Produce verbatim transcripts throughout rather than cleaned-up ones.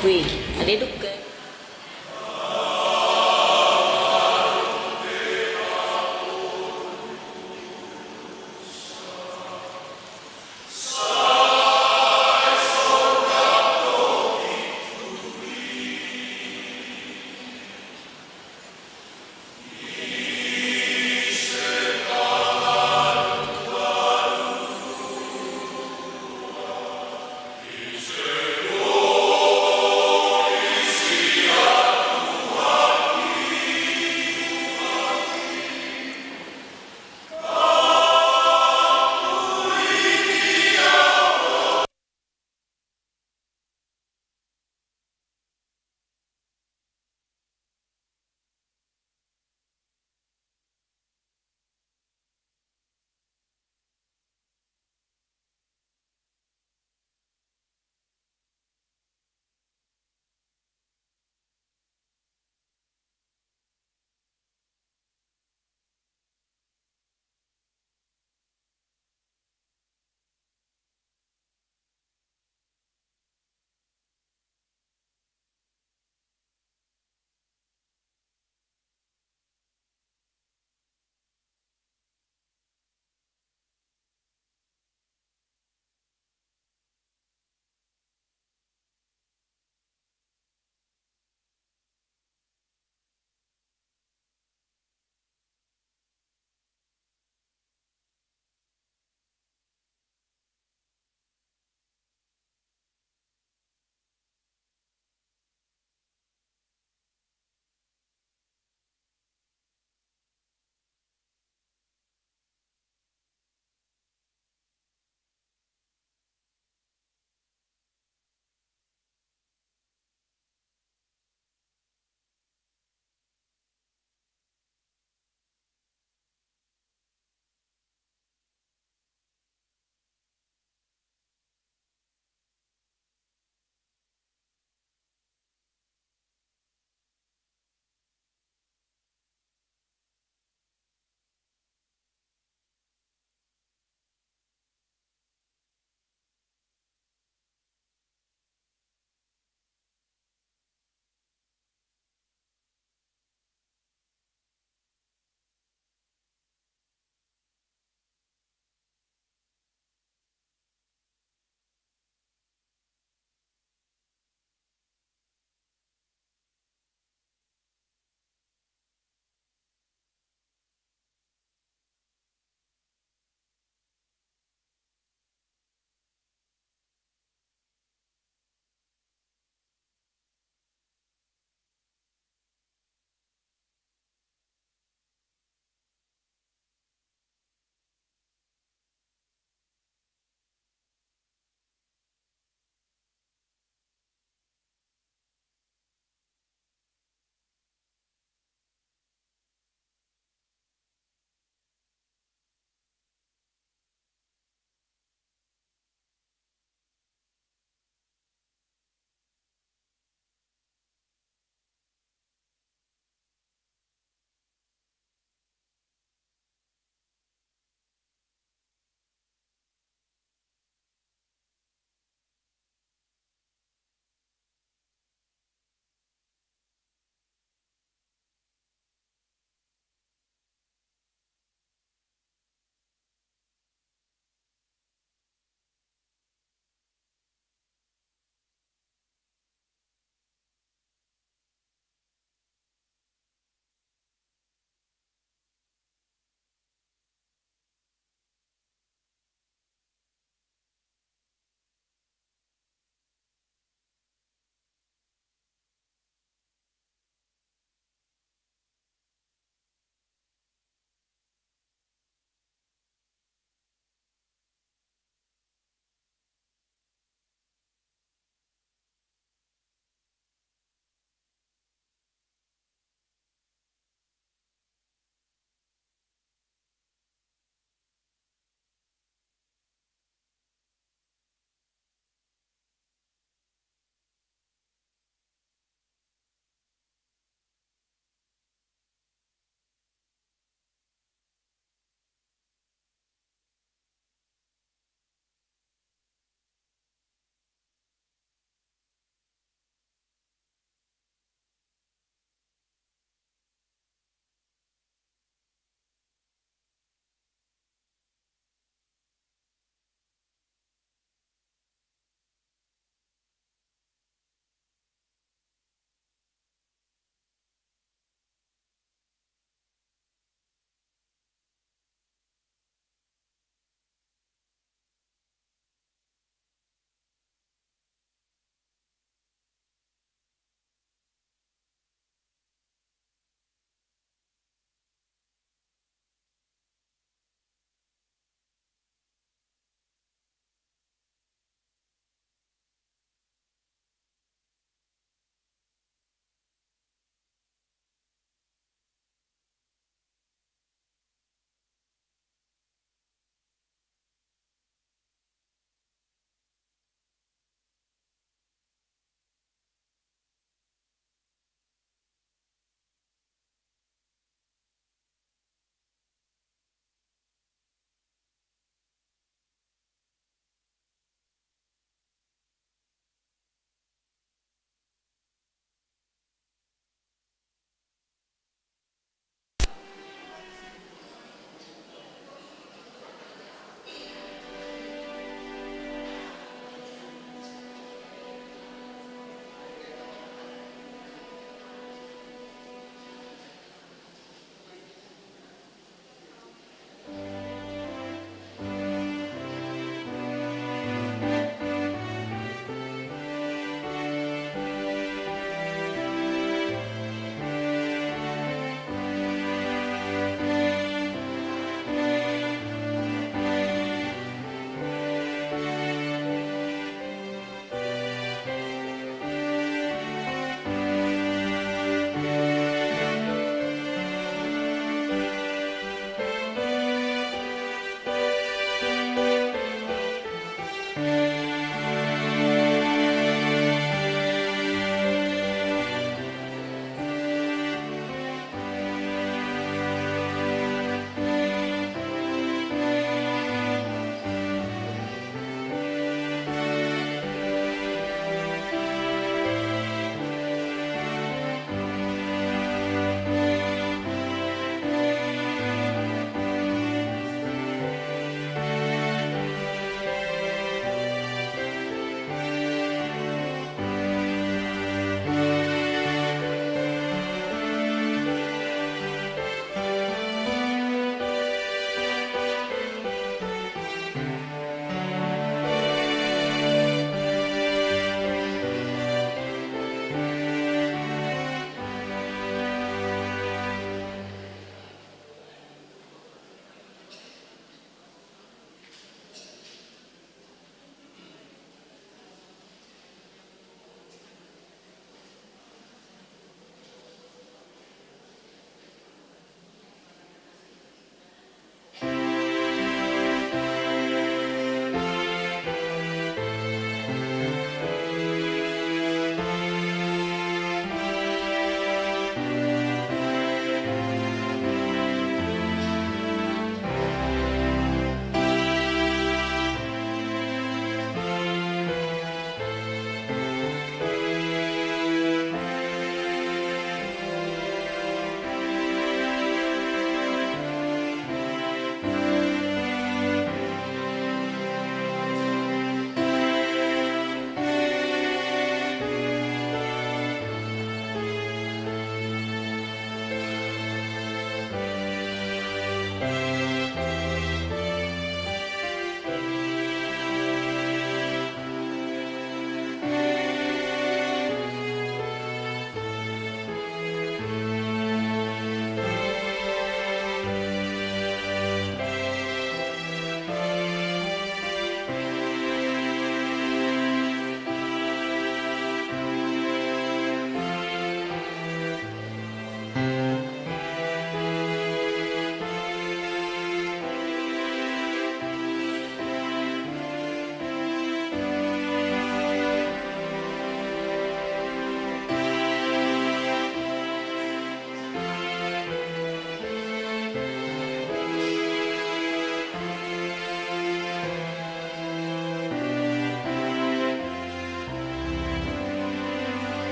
Wih, ada duk ke?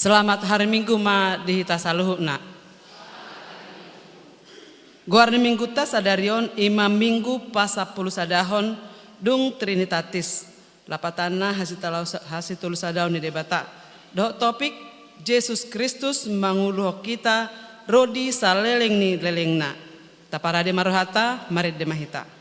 Selamat hari Minggu ma di hita saluhutna. Goar ni Mingguta sadari on i ma Minggu pasampulusadahon dung Trinitatis, lapatanna hasitalau-, hasitolusadaon ni Debata. Dohot topik, Jesus Kristus manguluhon hita ro di saleleng ni lelengna. Taparade ma rohata, marende ma hita.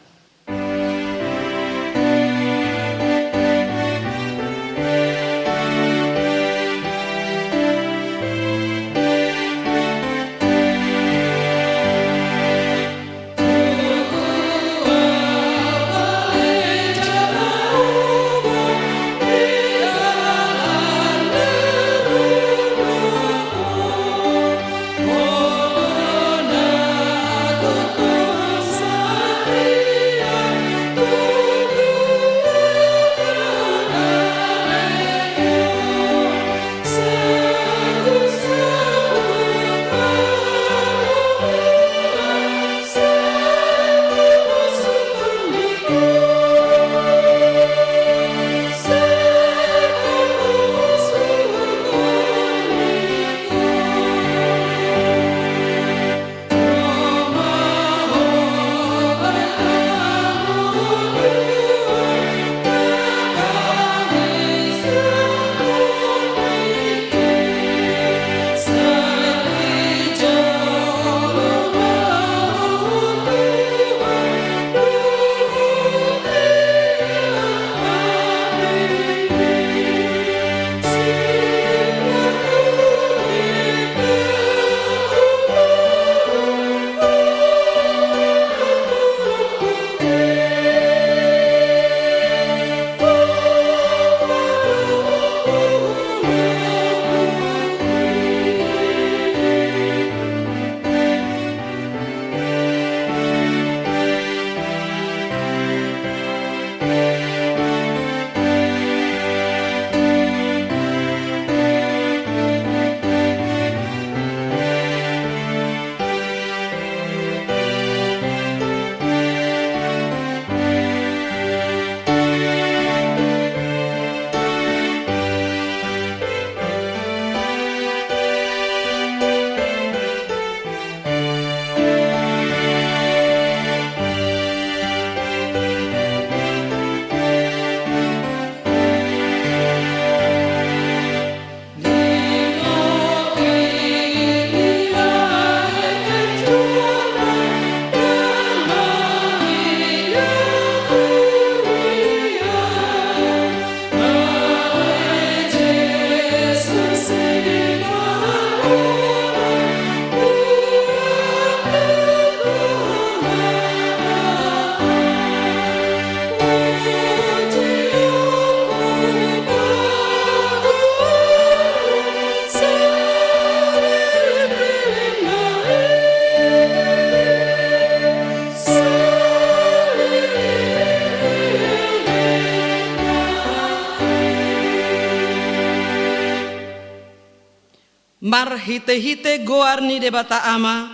Marhitehite goar ni Debata Ama,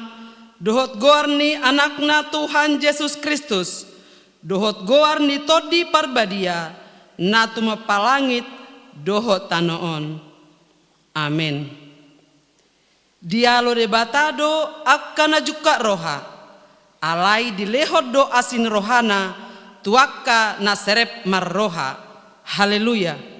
dohot goar ni Anakna Tuhan Jesus Kristus, dohot goar ni Tondi Parbadia, na tumompa langit dohot tano on. Amen. Dialo Debata do angka na jungkat roha, alai dilehon do asi ni rohana tu angka na serep marroha. Haleluya.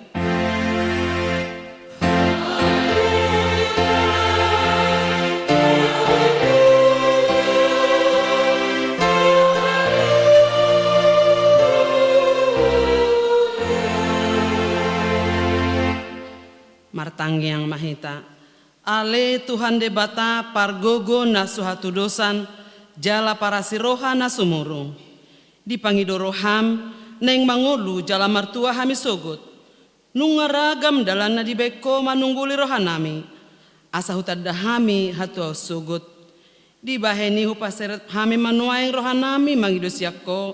Martangiang ma hita. Ale Tuhan Debata pargogo na so hatudosan, jala parasi roha na sumurung. Dipangido roham, naeng mangolu jala martua hami sogot. Nunga ragam dalan na dibaen ho manungguli rohanami, asa hutanda hami hatuaon sogot. Dibahen i hupaserep hami ma nuaeng rohanami mangido sian ho,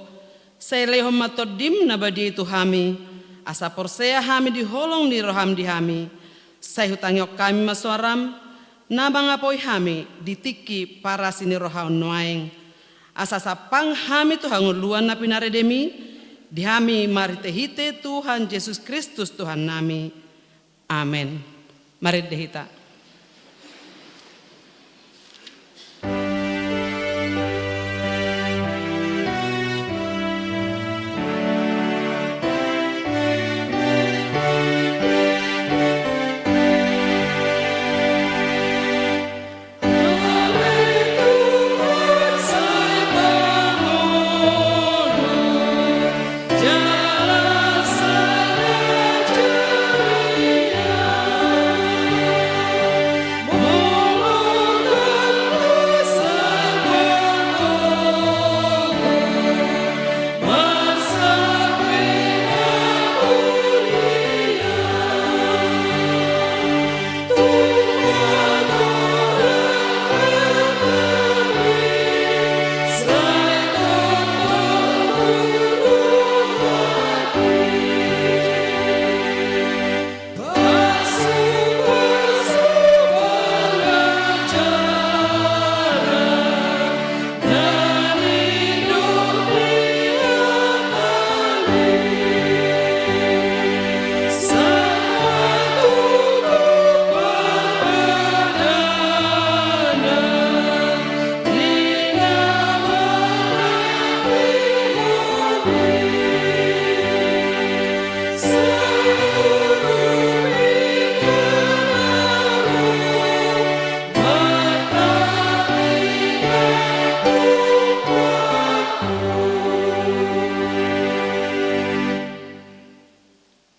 sai lehon ma Tondim na badia i tu hami, asa porsea hami di holong ni roham di hami, sai hutangihon hami ma soaram, na mangapoi hami di tingki parasi ni roha on nuaeng. Asa sampang hami tu hangoluan na pinaredemi, di hami marhitehite Tuhan Jesus Kristus Tuhannami. Amen. Marende hita.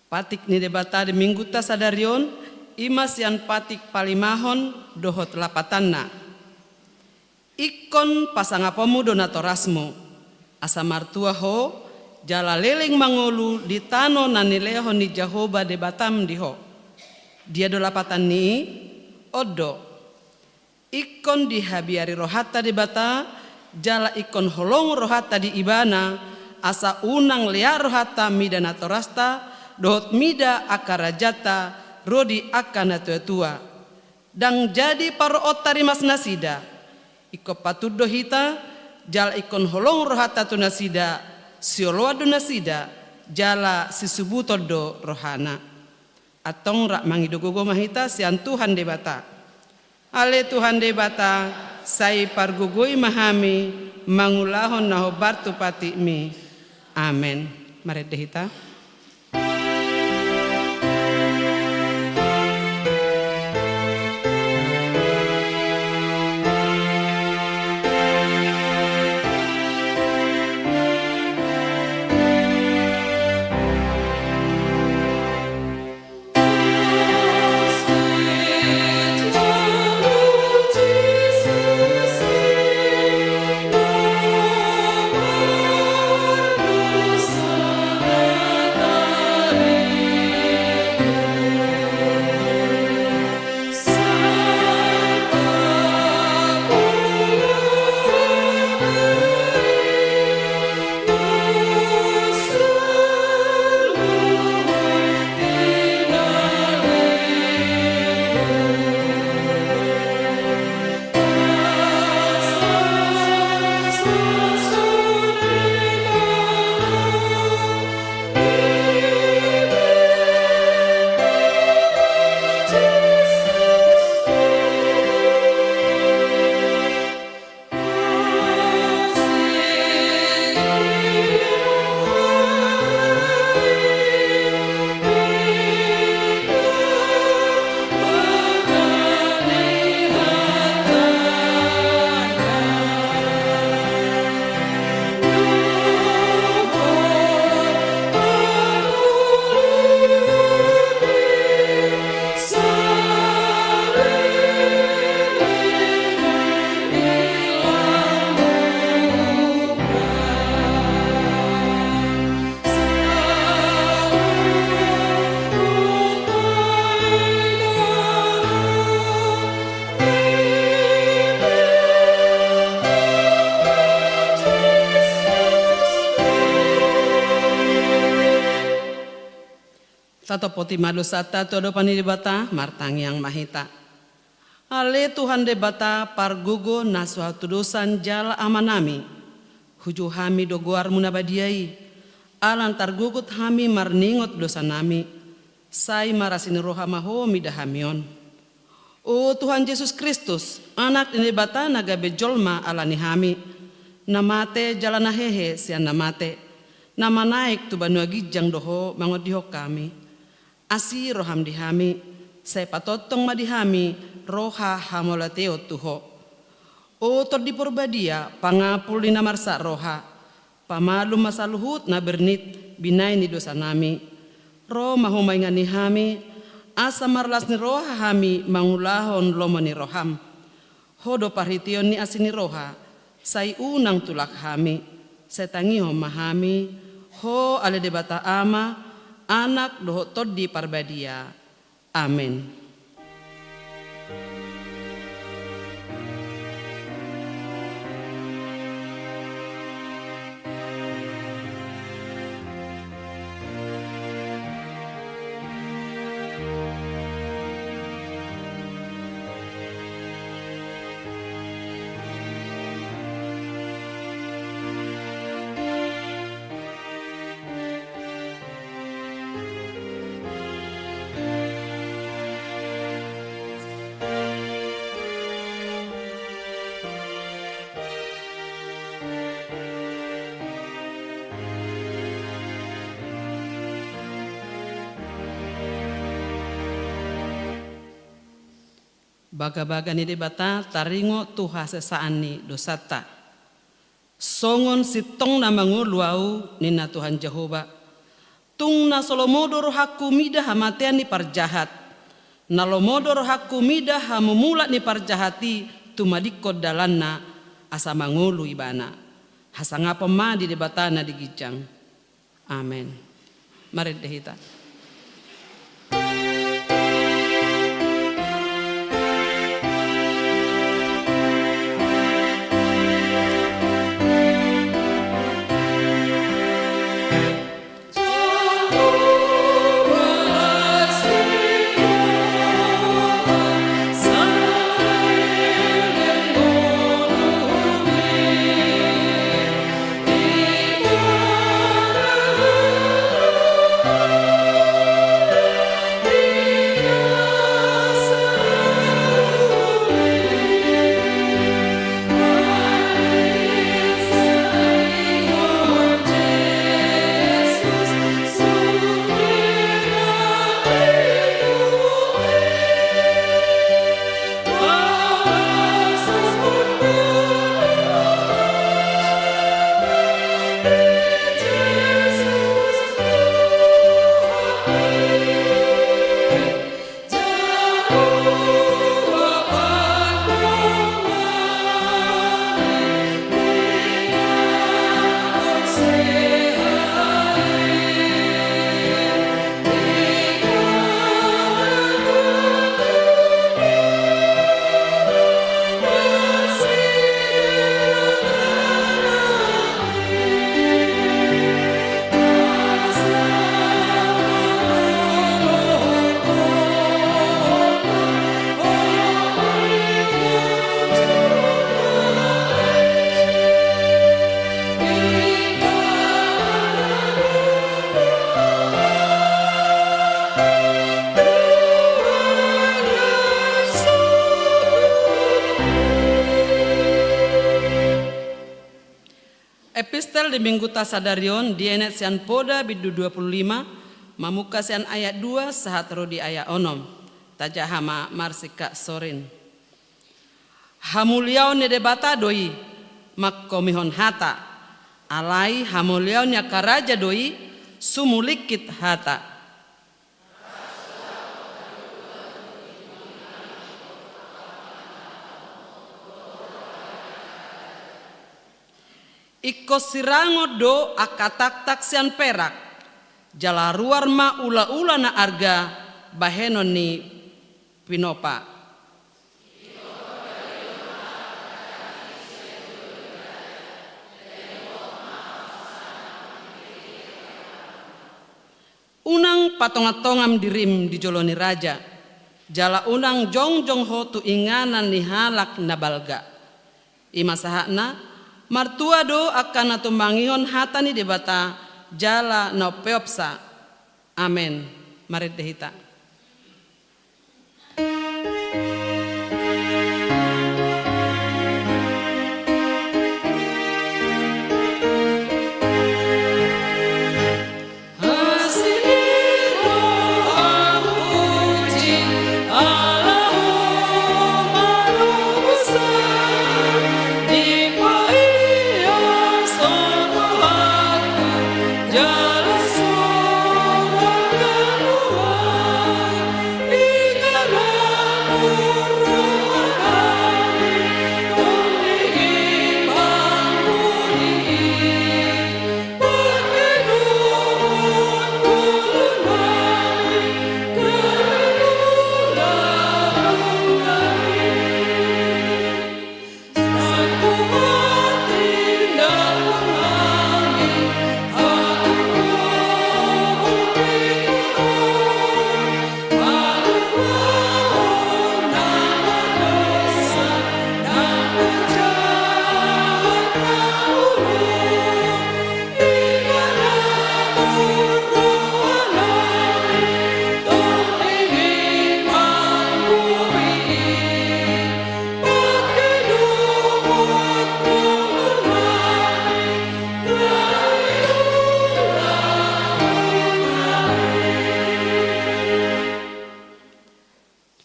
Patik ni Debata di Minggunta sadari on, i ma sian patik palimahon dohot lapatanna. Ingkon pasangaponmu do natorasmu, asa martua ho, jala leleng mangolu di tano na nilehon ni Jahowa Debatam di ho. Dia do lapatan ni i? On do. Ingkon dihabiari rohanta Debata, jala ingkon holong rohanta di Ibana, asa unang leat rohanta mida natorasta, dohot mida angka rajanta, ro di angka natuatua. Ndang jadi paroonta rimas nasida. Ingkon patut do hita, jala ingkon holong rohanta tu nasida, sioloan do nasida, jala sisubuton do rohana. Antong rap mangido gogo ma hita sian Tuhan Debata. Ale Tuhan Debata, sai pargogoi ma hami mangulahon na hombar tu patikmi. Amen. Marende hita. Tatopoti ma dosanta tu adopan ni Debata, martangiang ma hita. Ale Tuhan Debata, pargogo na so hatudosan jala Amanami, hujou hami do goarmu na badia i, ala na targogot hami marningot dosanami. Sai marasi ni roha ma Ho mida hami on. O Tuhan Jesus Kristus, Anak ni Debata na gabe jolma ala ni hami, na mate jala na hehe sian na mate, na manaek tu banua ginjang do Ho mangondihon hami. Asi roham di hami, sai patongtong ma di hami roha hamauliateon tu Ho. O Tondi Porbadia, pangapul ni na marsak roha, pamalum ma saluhut na bernit binahen ni dosanami. Ro ma Ho maingan ni hami, asa marlas ni roha hami mangulahon lomo ni roham. Ho do parhiteon ni asi ni roha, sai unang tulak hami, sai tangihon ma hami, Ho ale Debata Ama, Anak dohot Tondi Parbadia. Amen. Bagabaga ni Debata taringot tu hasesaan ni dosanta. Songon sintongna mangolu ahu, ninna Tuhan Jahowa. Tung na so lomo do rohangku mida hamatean ni parjahat. Na lomo do rohangku mida hamumulak ni parjahat i tumadingkon dalanna, asa mangolu ibana. Hasangapon ma di Debata na di ginjang. Amen. Marende hita. Epistel di Mingguta sadari on dienet sian Poda bindu dua pulu lima, mamungka sian ayat dua sahat ro di ayat onom. Tajaha ma marsingkat sorin. Hamuliaon ni Debata do i mangkomihon hata, alai hamuliaon ni angka raja do i sumulingkit hata. Ingkon sirangon do angka taktak sian perak, jala ruar ma ulaula na arga bahenon ni pinopa. Unang patongantongam dirim di jolo ni raja, jala unang jongjong ho tu inganan ni halak na balga. I ma sahatna, martua do angka na tumangihon hata ni Debata jala na umpeopsa. Amen. Marende hita.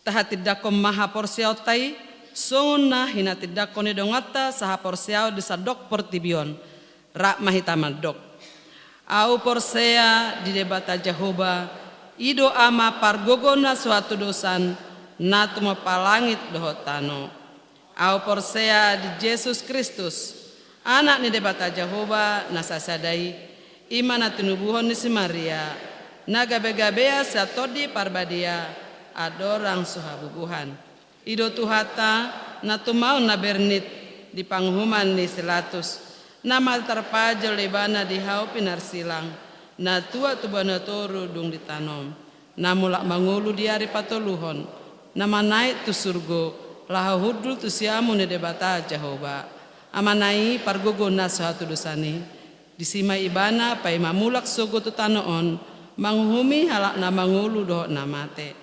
Tahatindangkon ma haporseaonta i, songon na hinatindangkon ni donganta sahaporseaon di sandok portibi on. Rap ma hita mandok. Ahu porsea di Debata Jahowa, i do Ama pargogo na so hatudosan, na tumompa langit dohot tano. Ahu porsea di Jesus Kristus, Anak ni Debata Jahowa na sasada i, i ma na tinubuhon ni si Maria, na gabegabean sian Tondi Parbadia, andorang so habubuhan. I do Tuhanta, na tumaon na bernit di panguhuman ni si Latus, na mate tarpajal Ibana di hau pinarsilang, na tua tu banua toru dung ditanom, na mulak mangolu di ari patoluhon, na manaek tu surgo, laho hundul tu siamun ni Debata Jahowa, Amana i pargogo na so hatudosan i. Disi ma Ibana paima mulak sogot tu tano on, manguhumi halak na mangolu dohot na mate.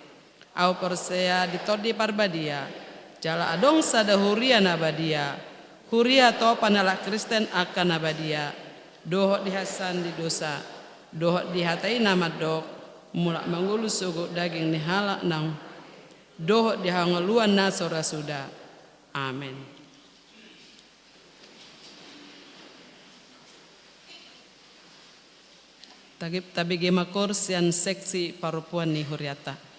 Ahu porsea di Tondi Parbadia, jala adong sada huria na badia, huria topa ni halak Kristen angka na badia, dohot di hasesaan ni dosa, dohot di hata i na mandok, mulak mangolu sogot daging ni halak naung, dohot di hangoluan na so ra suda. Amen. Tagi-, tabege ma koor sian seksi parompuan ni huriata.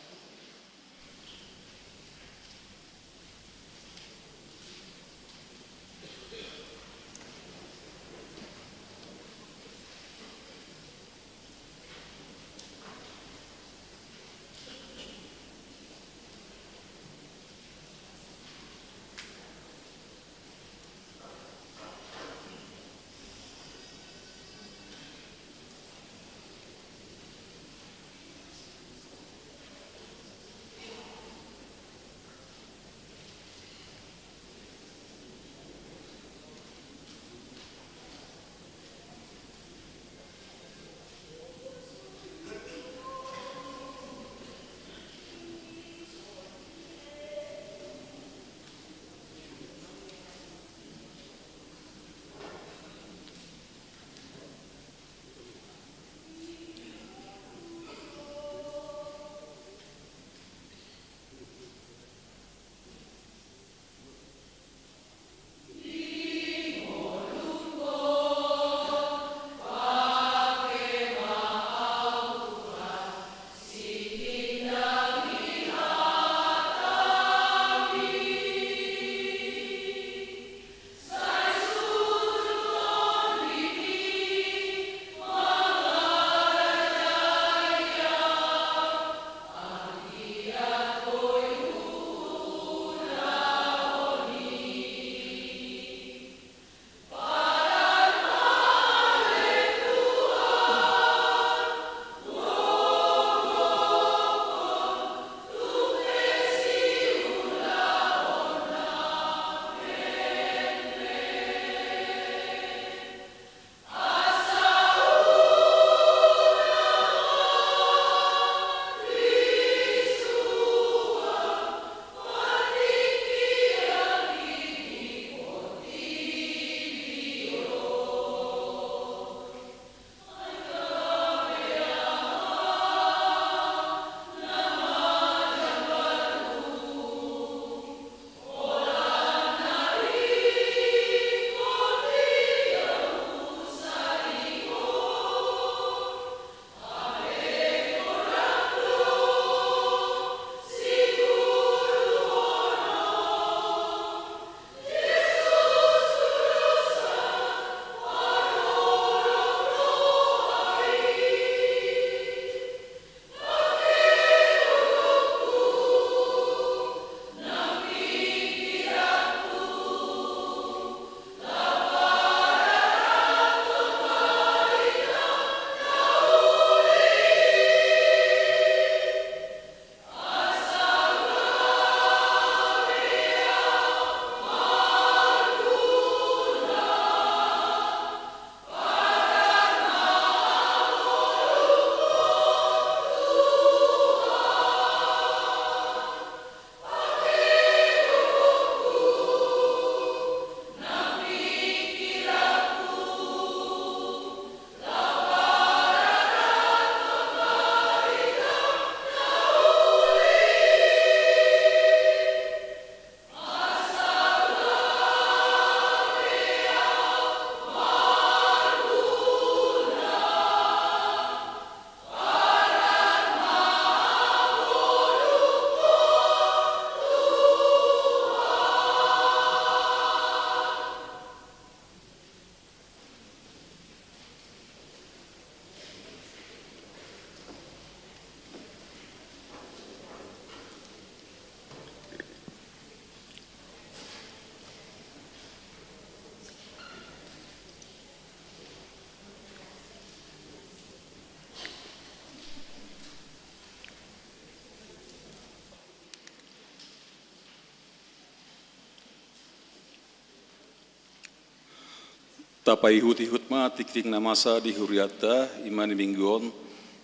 Tapaihut-ihut ma tingting na masa di hurianta, i ma ni minggu on,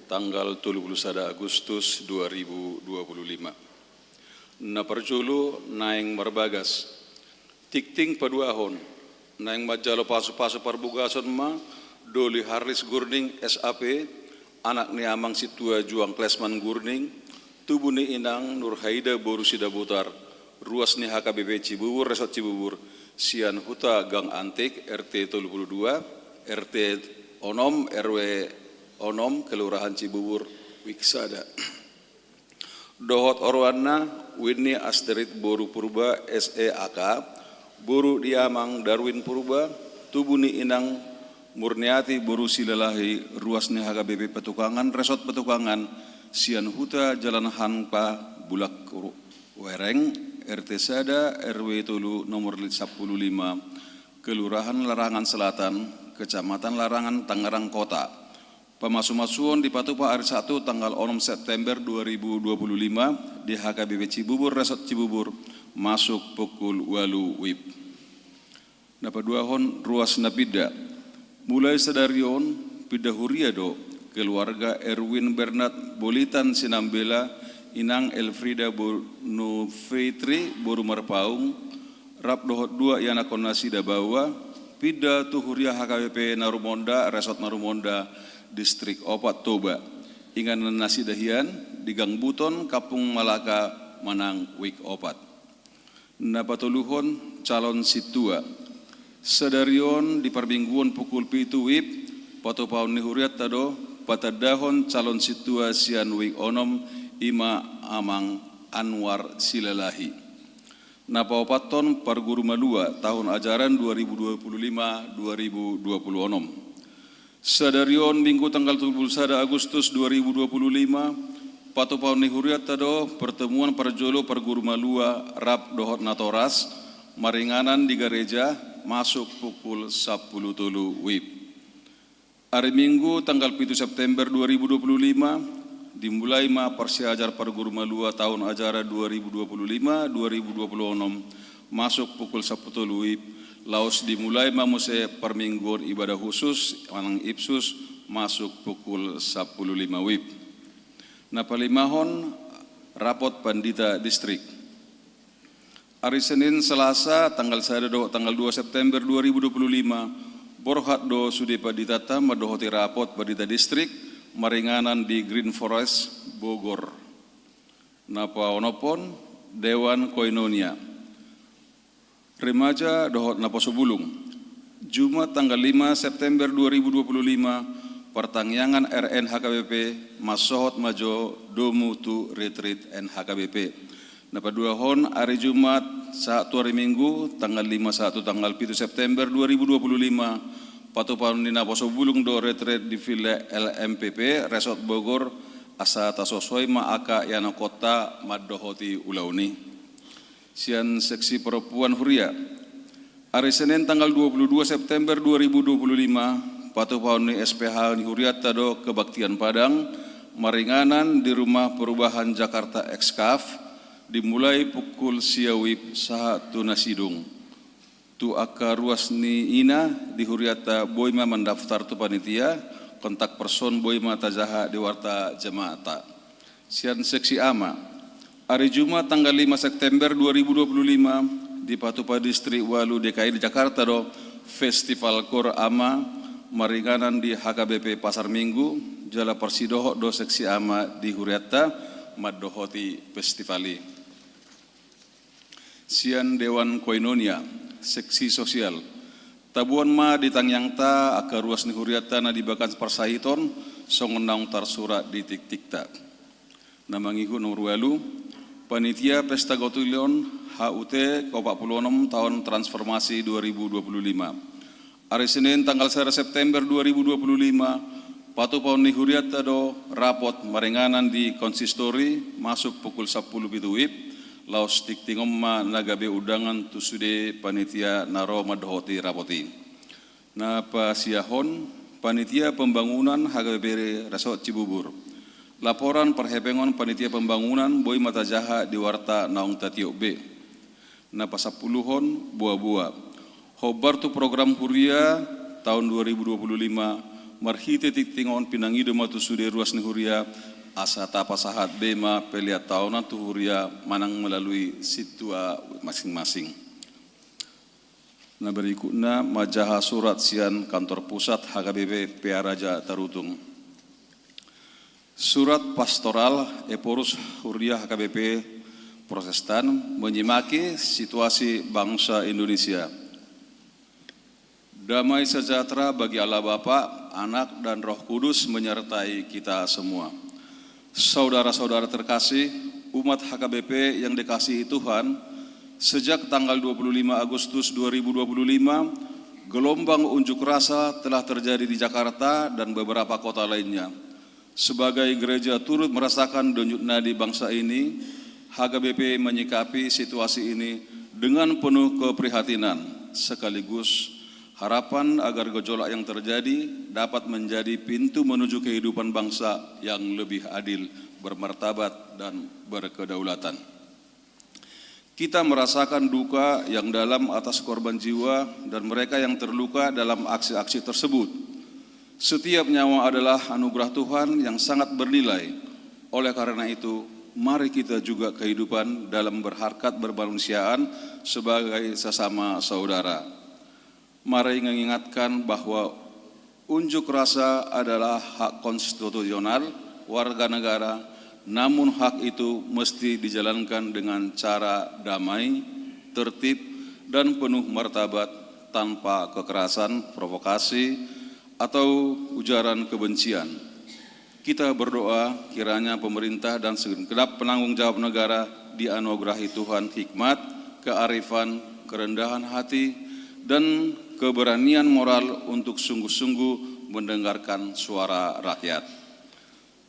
tanggal tolu pulu sada Agustus dua ribu dua pulu lima. Na parjolo naeng marbagas. Tingting paduahon, naeng manjalo pasu-pasu parbogason ma Doli Harlis Gurning S A P, anak ni Amang Sintua Juang Klesman Gurning, tubu ni Inang Nurhaida boru Sidabutar, ruas ni H K B P Cibubur, Resort Cibubur, sian Huta Gang Antik, R T tolu pulu dua, R T onom, R W onom, Kelurahan Cibubur, Wik sada. Dohot oroanna, Winnie Asterit boru Purba S E A K, boru di Amang Darwin Purba, tubu ni Inang Murniati boru Silalahi, ruas ni H K B P Petukangan, Resort Petukangan, sian Huta Jalan Hamka, Bulak Ru-, Wereng, R T sada, R W tolu, nomor sampulu lima, Kelurahan Larangan Selatan, Kecamatan Larangan, Tangerang Kota. Pamasu-masuon dipatupa ari Sabtu tanggal onom September dua ribu dua pulu lima di H K B P Cibubur, Resort Cibubur, masuk pukul ualu wib. Na paduahon, ruas na pinda. Mulai sadari on, pinda huria do keluarga Erwin Bernard Bolitan Sinambela, Inang Elfrida Bonufitri boru Marpaung, rap dohot dua ianakhonnasida baoa, pinda tu huria H K B P Narumonda, Resort Narumonda, Distrik opat Toba. Inganannasida hian di Gang Buton, Kampung Malaka, Manang, Wik opat. Na patoluhon, calon sintua. Sadari on di parmingguon pukul pitu wib, patupaon ni hurianta do patandahon calon sintua sian Wik onom, i ma Amang Anwar Silalahi. Na paopathon, parguru malua tahun ajaran dua ribu dua pulu lima dua ribu dua pulu onom. Sadari on Minggu tanggal tolu pulu sada Agustus dua ribu dua pulu lima, patupaon ni hurianta do pertemuan parjolo parguru malua rap dohot natoras, maringanan di gareja, masuk pukul sampulu tolu wib. Ari Minggu tanggal pitu September dua ribu dua pulu lima, dimulai ma parsiajar parguru malua tahun ajaran dua ribu dua pulu lima dua ribu dua pulu onom, masuk pukul sampulu tolu wib, laos dimulai ma muse parmingguon ibadah khusus manang ipsus, masuk pukul sampulu lima wib. Na palimahon, rapot pandita distrik. Ari Senin, Selasa, tanggal sada dohot tanggal dua September dua ribu dua pulu lima, borhat do sude panditanta mandohoti rapot pandita distrik maringanan di Green Forest, Bogor. Na paonomhon, Dewan Koinonia. Remaja dohot naposo bulung. Jumat tanggal lima September dua ribu dua pulu lima, partangiangan R N H K B P, mansohot ma jo domu tu retreat N H K B P. Na paduahon, ari Jumat sahat tu ari Minggu, tanggal lima sahat tu tanggal pitu September dua ribu dua pulu lima, patupaon ni naposo bulung do retreat di Villa L M P P, Resort Bogor, asa tasosoi ma angka ianakhonta mandohoti ulaon i. Sian seksi perempuan huria. Ari Senin tanggal dua pulu dua September dua ribu dua pulu lima, patupaon ni S P H ni hurianta do kebaktian Padang, maringanan di Rumah Perubahan Jakarta Ekskaf, dimulai pukul sia wib sahat tu na sidung. Tu angka ruas ni ina di hurianta boi ma mandaftar tu panitia, kontak person boi ma tajaha di warta jamaata. Sian seksi ama. Ari Jumat tanggal lima September dua ribu dua pulu lima, dipatupa Distrik ualu D K I di Jakarta do Festival Koor Ama maringanan di H K B P Pasar Minggu, jala parsidohot do seksi ama di hurianta mandohoti festival i. Sian Dewan Koinonia, seksi sosial. Taboan ma di tangiangta angka ruas ni hurianta na di bagasan parsahiton, songon naung tarsurat di tingtingta. Na mangihut nomor ualu, Panitia Pesta Gotilion H U T keopat pulu onom tahun transformasi dua ribu dua pulu lima. Ari Senin tanggal sada September dua ribu dua pulu lima, patupaon ni hurianta do rapot maringanan di konsistori masuk pukul sampulu pitu wib, laos tingtingon ma na gabe undangan tu sude panitia na ro mandohoti rapot i. Na pasiahon, Panitia Pembangunan H K B P Resort Cibubur. Laporan parhepengon panitia pembangunan boi ma tajaha di warta naung tatiop be. Na pasampuluhon, boa-boa. Hombar tu program huria taon dua ribu dua puluh lima, marhite tingting on pinangido ma tu sude ruas ni huria, asa tapasahat be ma pelean taonan tu huria manang melalui sintua masing-masing. Na berikutna manjaha surat sian kantor pusat H K B P Pearaja Tarutung. Surat pastoral Ephorus Huria H K B P Protestan menyemaki situasi bangsa Indonesia. Damai sejahtera bagi Allah Bapa, Anak, dan Roh Kudus menyertai kita semua. Saudara-saudara terkasih, umat H K B P yang dikasihi Tuhan, sejak tanggal dua puluh lima Agustus dua ribu dua puluh lima, gelombang unjuk rasa telah terjadi di Jakarta dan beberapa kota lainnya. Sebagai gereja turut merasakan denyut nadi bangsa ini, H K B P menyikapi situasi ini dengan penuh keprihatinan, sekaligus harapan agar gejolak yang terjadi dapat menjadi pintu menuju kehidupan bangsa yang lebih adil, bermartabat, dan berkedaulatan. Kita merasakan duka yang dalam atas korban jiwa dan mereka yang terluka dalam aksi-aksi tersebut. Setiap nyawa adalah anugerah Tuhan yang sangat bernilai. Oleh karena itu, mari kita juga kehidupan dalam berharkat bermanusiaan sebagai sesama saudara. Mari mengingatkan bahwa unjuk rasa adalah hak konstitusional warga negara, namun hak itu mesti dijalankan dengan cara damai, tertib, dan penuh martabat, tanpa kekerasan, provokasi, atau ujaran kebencian. Kita berdoa kiranya pemerintah dan segenap penanggung jawab negara dianugerahi Tuhan hikmat, kearifan, kerendahan hati, dan keberanian moral untuk sungguh-sungguh mendengarkan suara rakyat.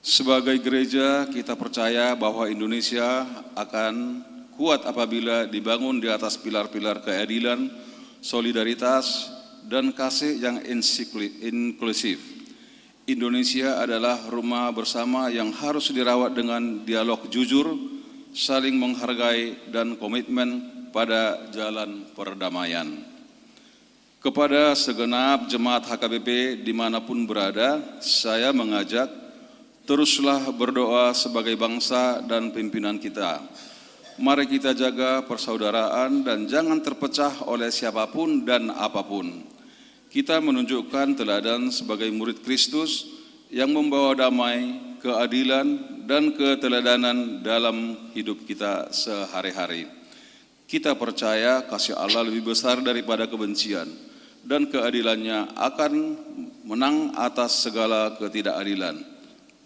Sebagai gereja, kita percaya bahwa Indonesia akan kuat apabila dibangun di atas pilar-pilar keadilan, solidaritas, dan kasih yang insikli-, inklusif. Indonesia adalah rumah bersama yang harus dirawat dengan dialog jujur, saling menghargai, dan komitmen pada jalan perdamaian. Kepada segenap jemaat H K B P dimanapun berada, saya mengajak, teruslah berdoa sebagai bangsa dan pimpinan kita. Mari kita jaga persaudaraan dan jangan terpecah oleh siapapun dan apapun. Kita menunjukkan teladan sebagai murid Kristus yang membawa damai, keadilan, dan keteladanan dalam hidup kita sehari-hari. Kita percaya kasih Allah lebih besar daripada kebencian, dan keadilannya akan menang atas segala ketidakadilan.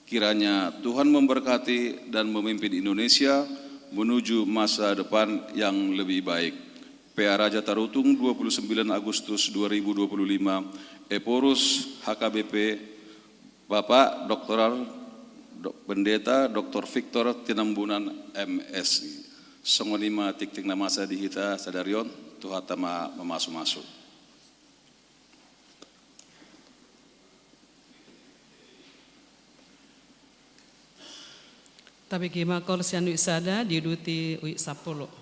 Kiranya Tuhan memberkati dan memimpin Indonesia menuju masa depan yang lebih baik. Pearaja Tarutung, dua puluh sembilan Agustus dua ribu dua puluh lima, Ephorus H K B P, Bapak Doktor Dok-, Pendeta Doktor Victor Tinambunan, M Si. Songon i ma tingting na masa di hita sadari on, Tuhanta ma mamasumasu. Tabege ma koor sian uik sada diuduti uik sampulu.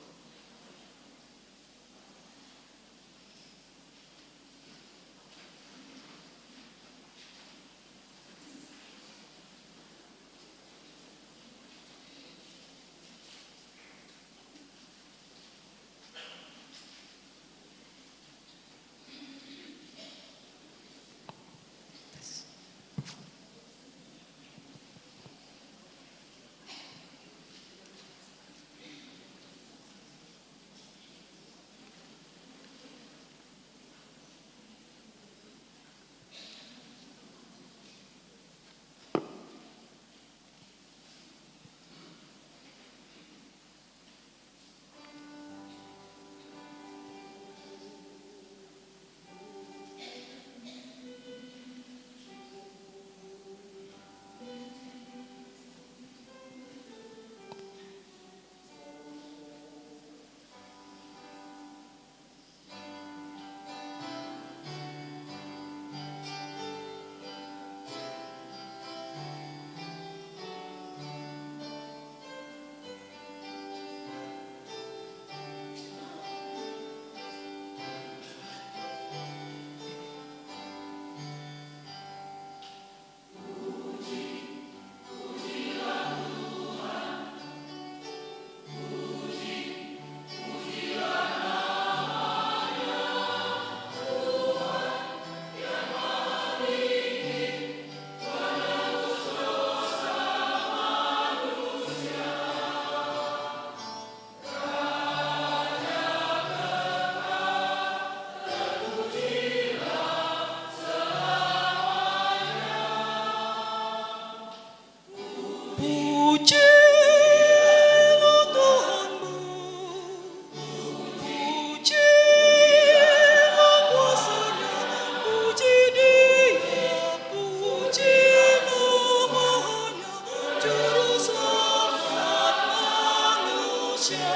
Puji ma Tuhanmu, puji ma kuasanya, puji Dia, puji ma hahana, juru selamat manusia.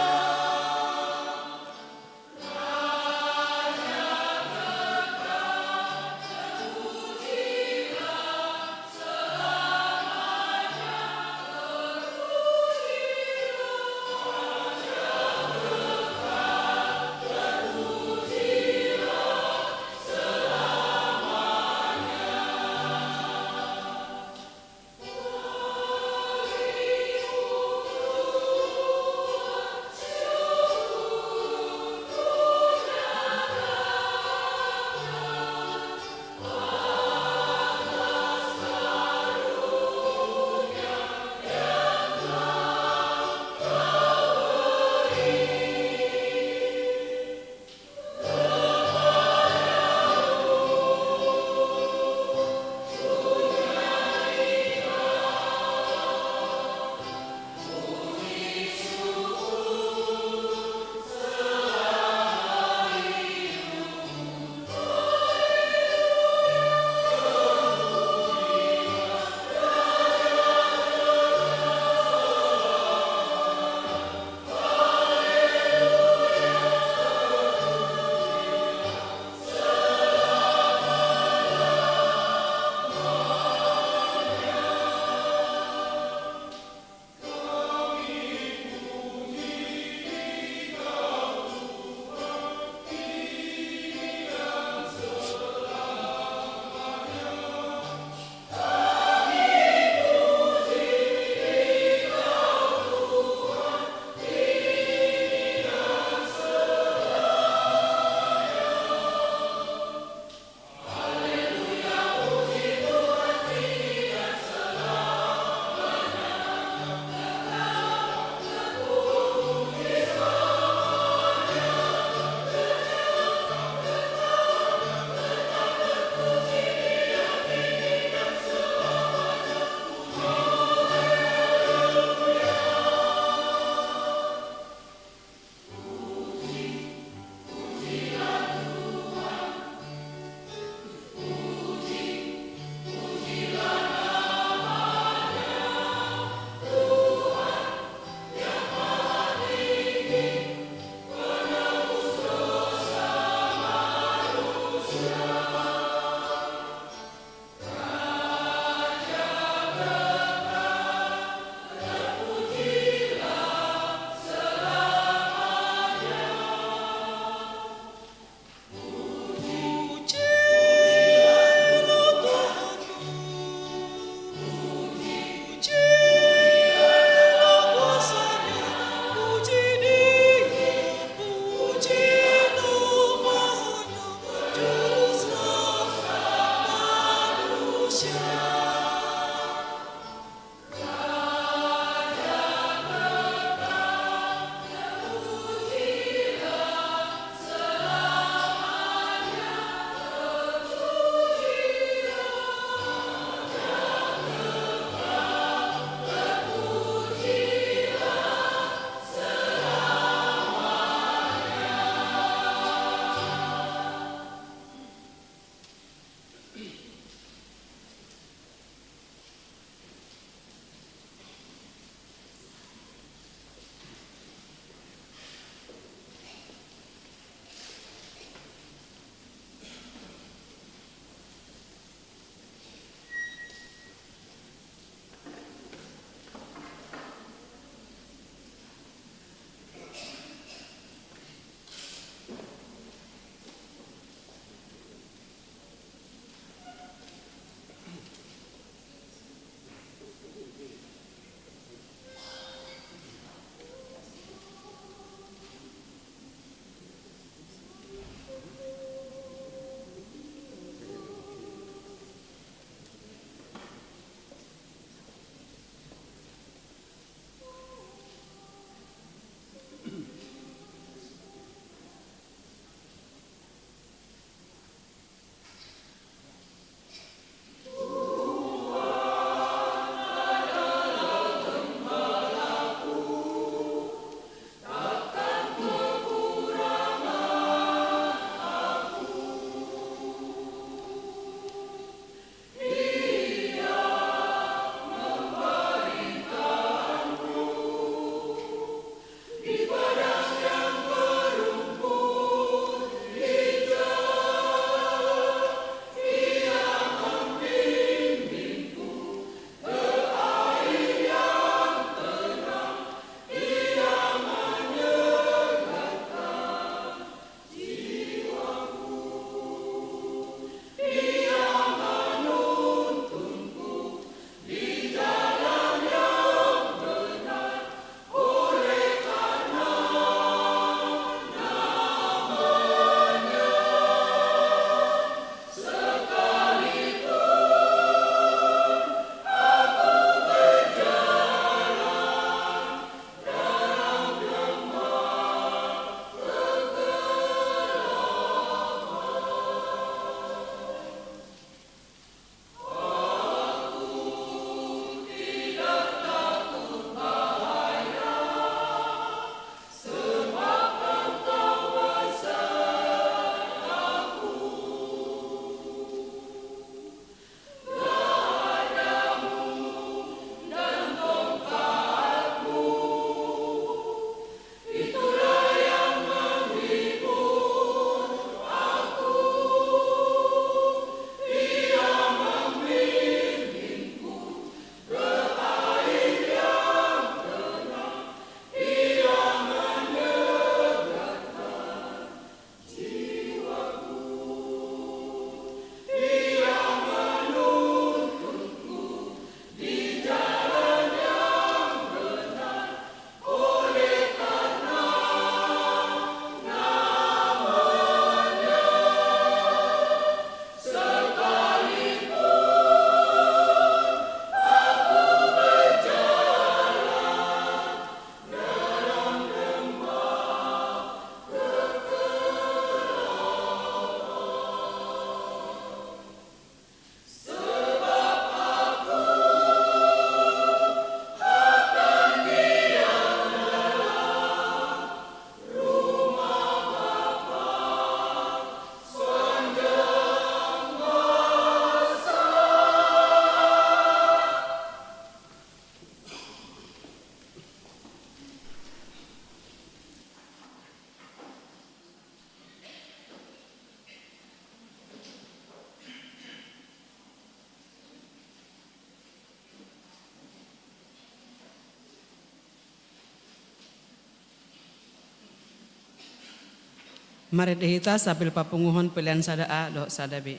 Marende hita sambil papunguhon pelean sada A dohot sada B.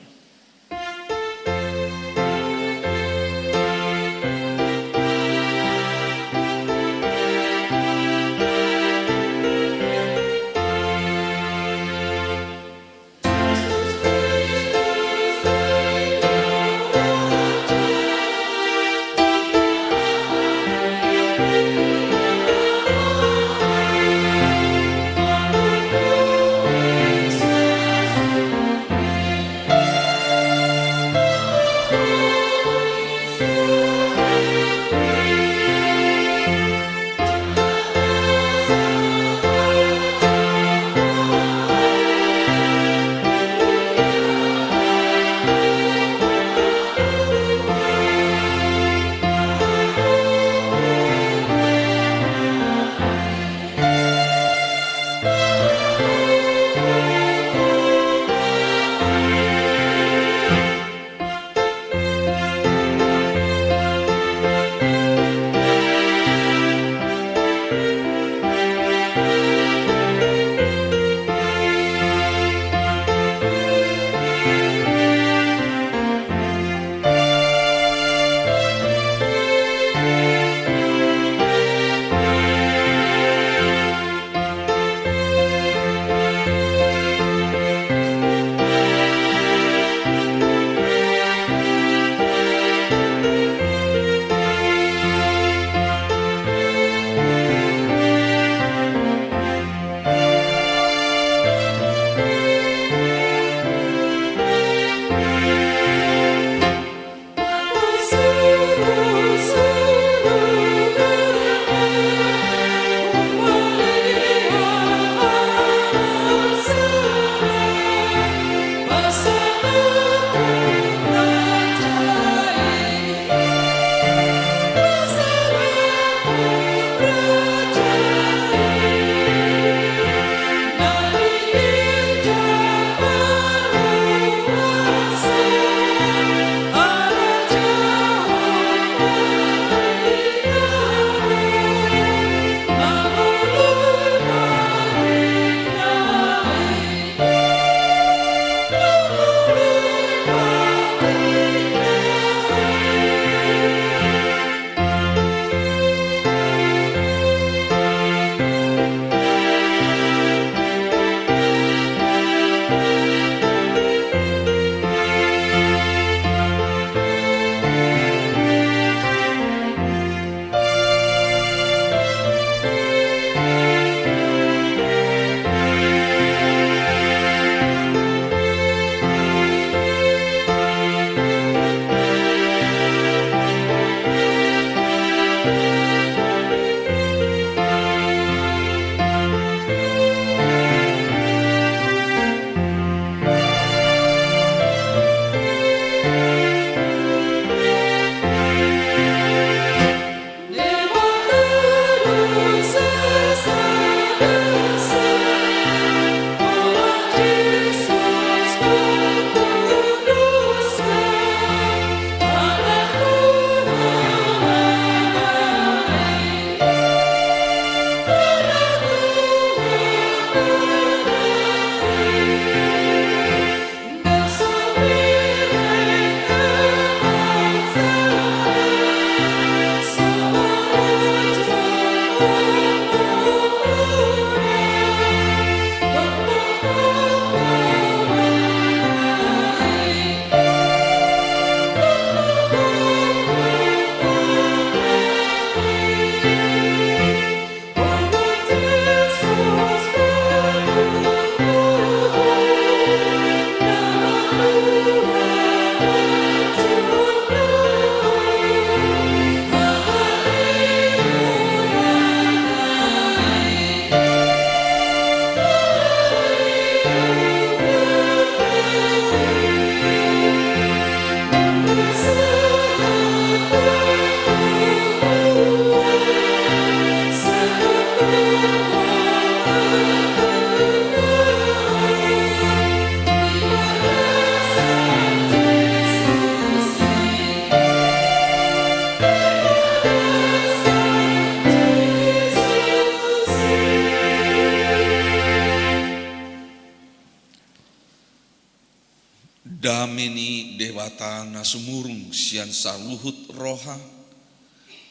Dame ni Debata na sumurung sian saluhut roha,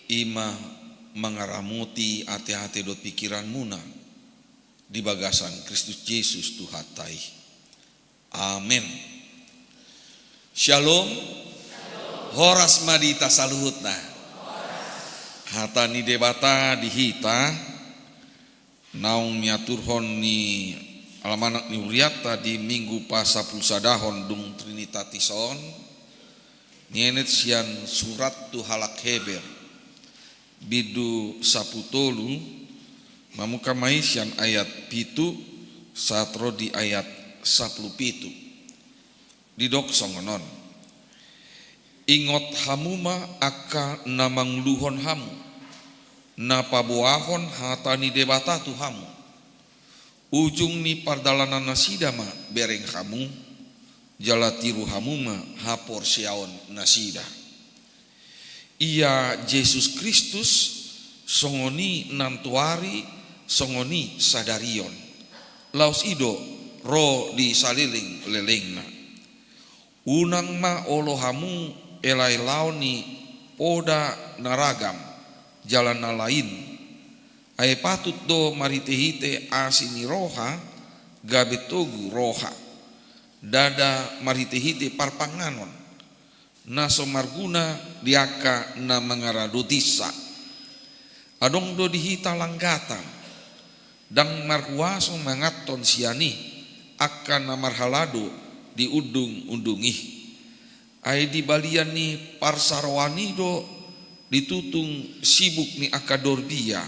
i ma mangaramoti ateate dohot pingkiranmuna di bagasan Kristus Jesus Tuhanta i. Amen. Syalom. Horas ma di hita saluhutna. Hata ni Debata di hita naung niaturhon ni almanak ni hurianta di Minggu pasampulusadahon dung Trinitatis on, nienet sian surat tu halak Heber, bindu sampulu tolu, mamungka ma i sian ayat pitu sahat ro di ayat sampulu pitu. Didok songon on: Ingot hamu ma angka na manguluhon hamu, na paboahon hata ni Debata tu hamu. Ujung ni pardalanannasida ma bereng hamu, jala tiru hamu ma haporseaonnasida. Ia Jesus Kristus, songon i nantoari, songon i sadari on, laos i do ro di salelenglelengna. Unang ma olo hamu elaelaon ni poda na ragam jala na lain. Ai patut do marhitehite asi ni roha gabe togu roha, ndada marhitehite parpanganon na so marguna di angka na mangaradotinsa. Adong do di hita langgatan, ndang marhuaso manganhon sian i angka na marhalado di undungundung i. Ai di balian ni parsaroan i do ditutung sibuk ni angka dorbia,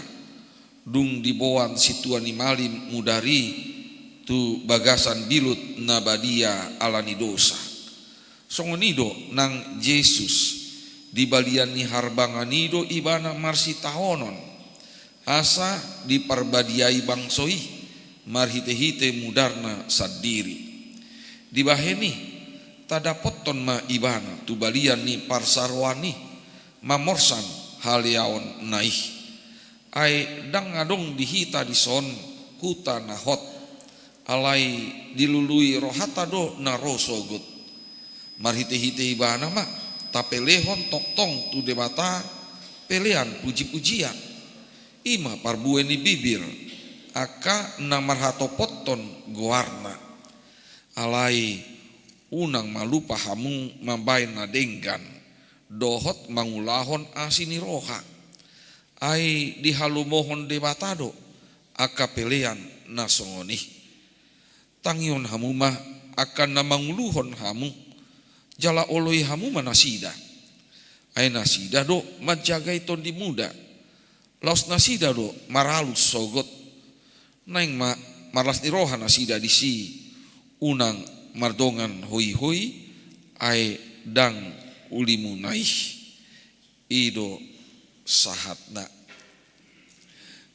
dung diboan sintua ni malim mudar i tu bagasan bilut na badia ala ni dosa. Songon i do nang Jesus, di balian ni harbangan i do ibana marsitaonon, asa diparbadiai bangso i marhitehite mudarna sandiri. Dibahen i, tadapothon ma ibana tu balian ni parsaroan i, mamorsan haleaonna i. Ai ndang adong di hita dison huta na hot, alai dilului rohanta do na ro sogot. Marhitehite ibana ma tapelehon tongtong tu Debata pelean pujipujian. I ma parbue ni bibir angka na marhatopothon goarna. Alai unang ma lupa hamu mambahen na denggan dohot mangulahon asi ni roha. Ai dihalomohon Debata do angka pelean na songon i. Tangihon hamu ma angka na manguluhon hamu, jala oloi hamu ma nasida. Ai nasida do manjagai tondimuda, laos nasida do maralus sogot. Naeng ma marlas ni roha nasida disi, unang mardongan hoihoi, ai ndang ulimuna i. I do sahatna.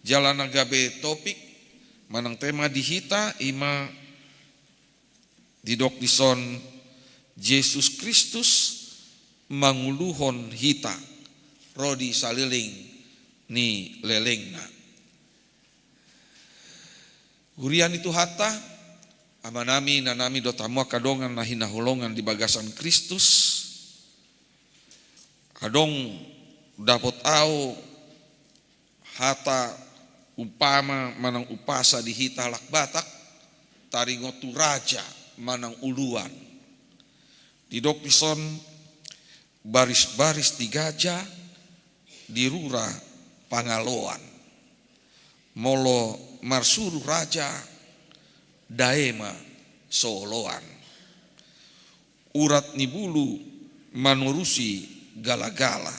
Jala na gabe topik manang tema di hita i ma didok dison: Jesus Kristus manguluhon hita ro di saleleng ni lelengna. Huria ni Tuhanta, amanami, inanami dohot hamu angka dongan na hinaholongan di bagasan Kristus, adong dapot ahu hata umpama manang umpasa di hita halak Batak, taringot tu raja manang uluan. Didok dison: Barisbaris di gaja di rura pangaloan. Molo marsuru raja, dae ma so oloan. Urat ni bulu manorusi galagala.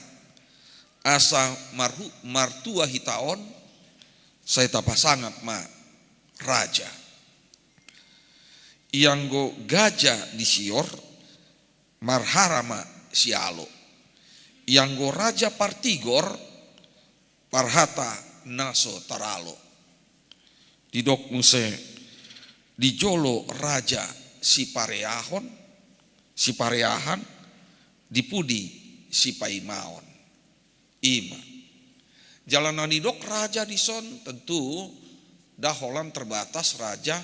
Asa marhu-, martua hita on, sai tapasangap ma raja. Ianggo gaja disior, marhara ma sialo. Ianggo raja partigor, parhata na so taralo. Didok muse: Di jolo raja sipareahon, sipareahan, di pudi sipaimaon. I ma. Jala na nidok raja dison tentu nda holan terbatas raja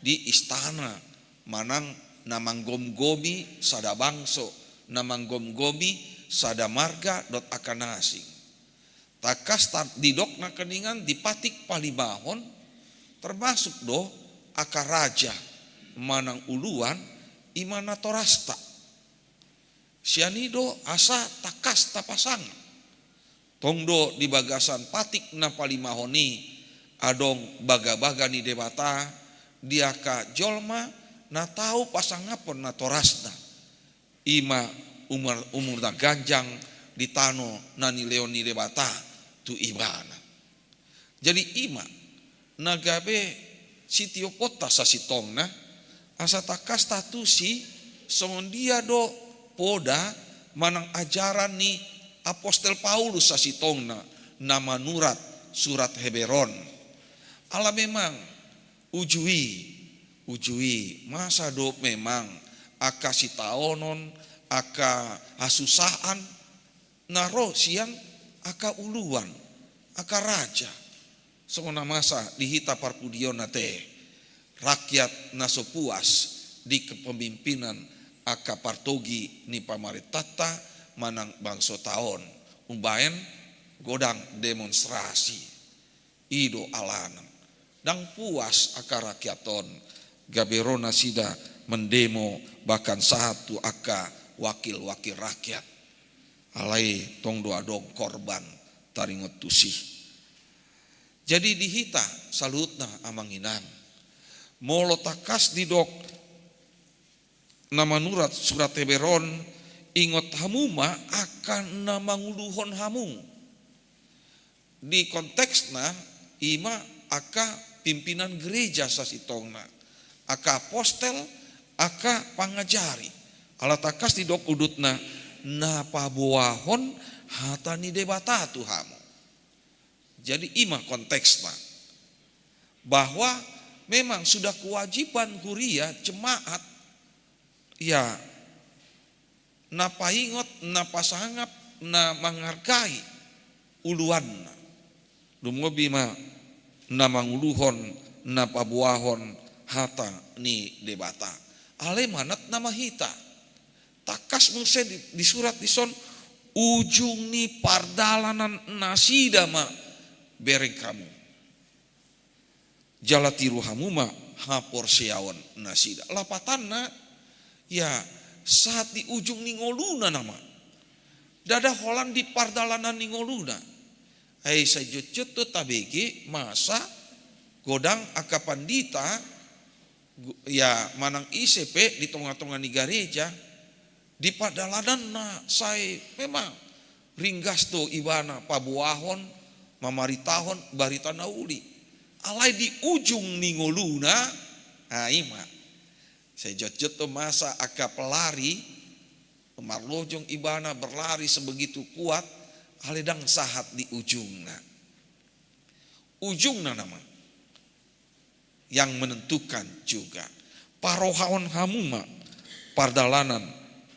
di istana manang na manggomgomi sada bangso, na manggomgomi sada marga dohot angka na asing. Tangkas ta-, didok nangkiningan di patik palimahon, termasuk do angka raja manang uluan, i ma natorasta. Sian i do asa tangkas tapasangap. Tong do di bagasan patik na palimahon i adong bagabaga ni Debata di angka jolma na tau pasangaphon natorasna. I ma umur, umur na ganjang di tano na nilehon ni Debata tu ibana. Jadi i ma na gabe sitioponta sasintongna, asa tangkas taantusi songon dia do poda manang ajaran ni apostel Paulus sasintongna na manurat surat Heber on. Ala memang uju i, uju i, masa do memang angka sitaonon, angka hasusaan na ro sian angka uluan, angka raja. Songon na masa di hita parpudi on ate, rakyat na so puas di kepemimpinan angka partogi ni pamarentanta manang bangsota on, umbahen godang demonstrasi. I do alana. Ndang puas angka rakyat on, gabe ro nasida mendemo bahkan sahat tu angka wakil-wakil rakyat. Alai tong do adong korban taringot tusi. Jadi di hita saluhutna amang inang, molo tangkas didok na manurat surat Heber on, ingot hamu ma angka na manguluhon hamu. Di konteksna i ma angka pimpinan gereja sasintongna, angka apostel, angka pangajari. Ala tangkas didok udutna, na paboahon hata ni Debata tu hamu. Jadi i ma konteksna, bahwa memang sudah kewajiban huria, jemaat, ya, na paingot, na pasangap, na manghargai uluanna. Lumobi ma na manguluhon, na paboahon hata ni Debata. Alai manat nama hita. Tangkas muse di, disurat dison, ujung ni pardalanan nasida ma bereng hamu. Jala tiru hamu ma haporseaon nasida. Lapatanna, ya, sahat di ujung ni ngoluna nama. Ndada holan di pardalanan ni ngoluna. Ai sai jotjot do tabege masa godang angka pandita, gu-, ya, manang ise pe di tonga-tonga ni gareja, di pardalananna sai memang ringgas do ibana paboahon, mamaritahon barita na uli. Alai di ujung ni ngoluna, ah, i ma. Sai jotjot do masa angka pelari, marlojong ibana berlari sebegitu kuat, alai ndang sahat di ujungna. Ujungna nama yang menentukan juga. Parohaon hamu ma pardalanan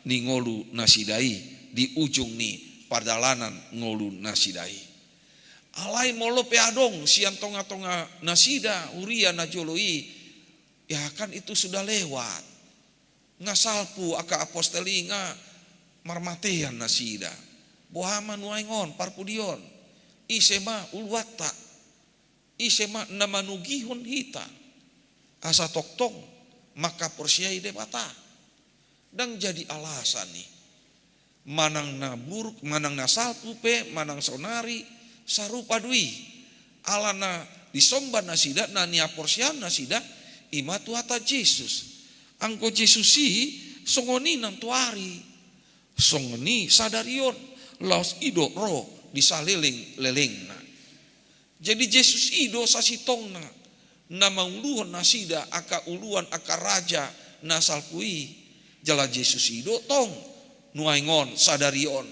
ni ngolu nasida i, di ujung ni pardalanan ngolu nasida i. Alai molo pe adong sian tonga-tonga nasida huria na jolo i, ya kan itu sudah lewat. Nga salpu angka apostel i, nga marmatean nasida. Boha ma nuaeng on parpudi on? Ise ma uluanta? Ise ma na manogihon hita asa tongtong mangkaporseai Debata? Ndang jadi alasan i. Manang na buruk, manang na salpu pe, manang saonari, sarupa do i. Alana disomba nasida, na nihaporseaon nasida, i ma Tuhanta Jesus. Anggo Jesus i, songon i nantoari. Songon i sadari on, laos i do ro di saleleng-lelengna. Jadi Jesus i do sasintongna na manguluhon nasida angka uluan, angka raja na salpu i. Jala Jesus i do tong nuaeng on, sadari on,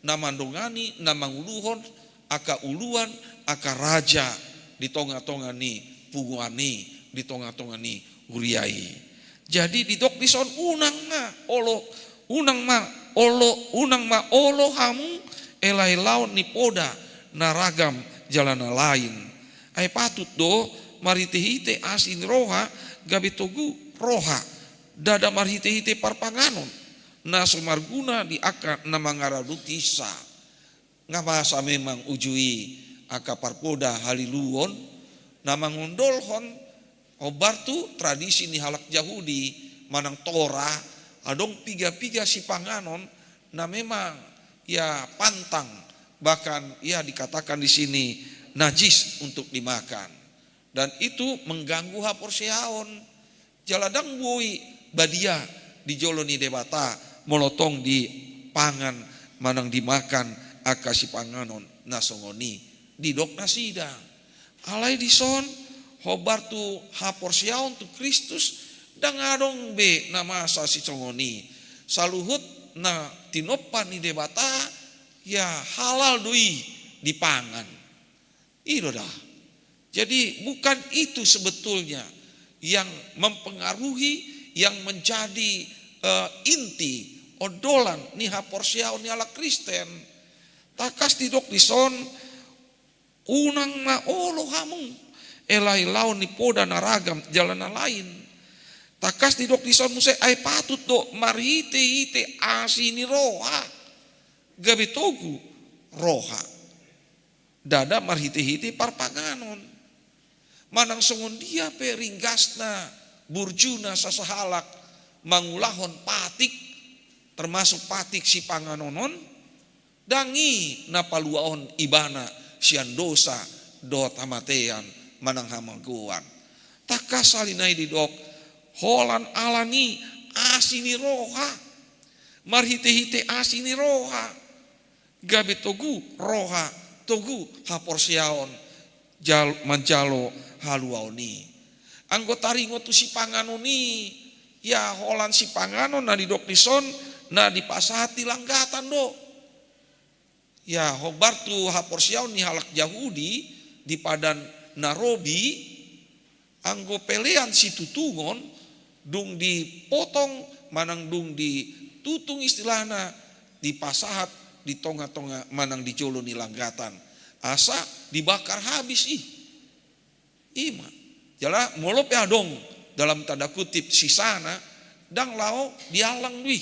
na mandongani, na manguluhon angka uluan, angka raja di tonga-tonga ni punguan i, di tonga-tonga ni huria i. Jadi didok dison, unang ma olo, unang ma olo, unang ma olo hamu elaelaon ni poda na ragam jala na lain. Ai patut do marhitehite asi ni roha gabe togu roha. Ndada marhite-hite parpanganon na so marguna di angka na mangaradoti sa. Nga masa memang uju i angka parpoda haliluon na mangondolhon hombar tu tradisi ni halak Jahudi manang Torah, adong piga-piga sipanganon na memang ia pantang, bahkan ia dikatakan di sini najis untuk dimakan. Dan itu mengganggu haporseaon. Jala ndang boi badia di jolo ni Debata molo tong dipangan manang dimakan angka sipanganon na songon i. Didok nasida. Alai dison, hombar tu haporseaon tu Kristus, ndang adong be na masa sisongon i. Saluhut na tinompa ni Debata, ia halal do i dipangan. I do da. Jadi bukan itu sebetulnya yang mempengaruhi, yang menjadi, eh, inti, ondolan ni haporseaon ni halak Kristen. Tangkas didok dison, unang ma olo hamu elai laon ni poda na ragam jala na lain. Tangkas didok dison muse, ai patut do marhite-hite asi ni roha gabe togu roha. Ndada marhite-hite parpanganon. Manang songon dia pe ringgasna burjuna sasahalak mangulahon patik, termasuk patik sipanganon on, ndang i na paluahon ibana sian dosa dohot hamatean manang hamagoan. Tangkas sahali nai didok, holan ala ni asi ni roha, marhite-hite asi ni roha, gabe togu roha, togu haporseaon jal-, manjalo haluaon i. Anggo taringot tu sipanganon i, ia holan sipanganon na didok dison na dipasahat di langgatan do. Ia hombar tu haporseaon ni halak Jahudi di Padan na Robi, anggo pelean situtungon dung dipotong manang dung ditutung istilahna, dipasahat di tonga-tonga manang di jolo ni langgatan, asa dibakar habis i. I ma. Jala molo pe adong dalam tanda kutip sisana, ndang laho diallang do i.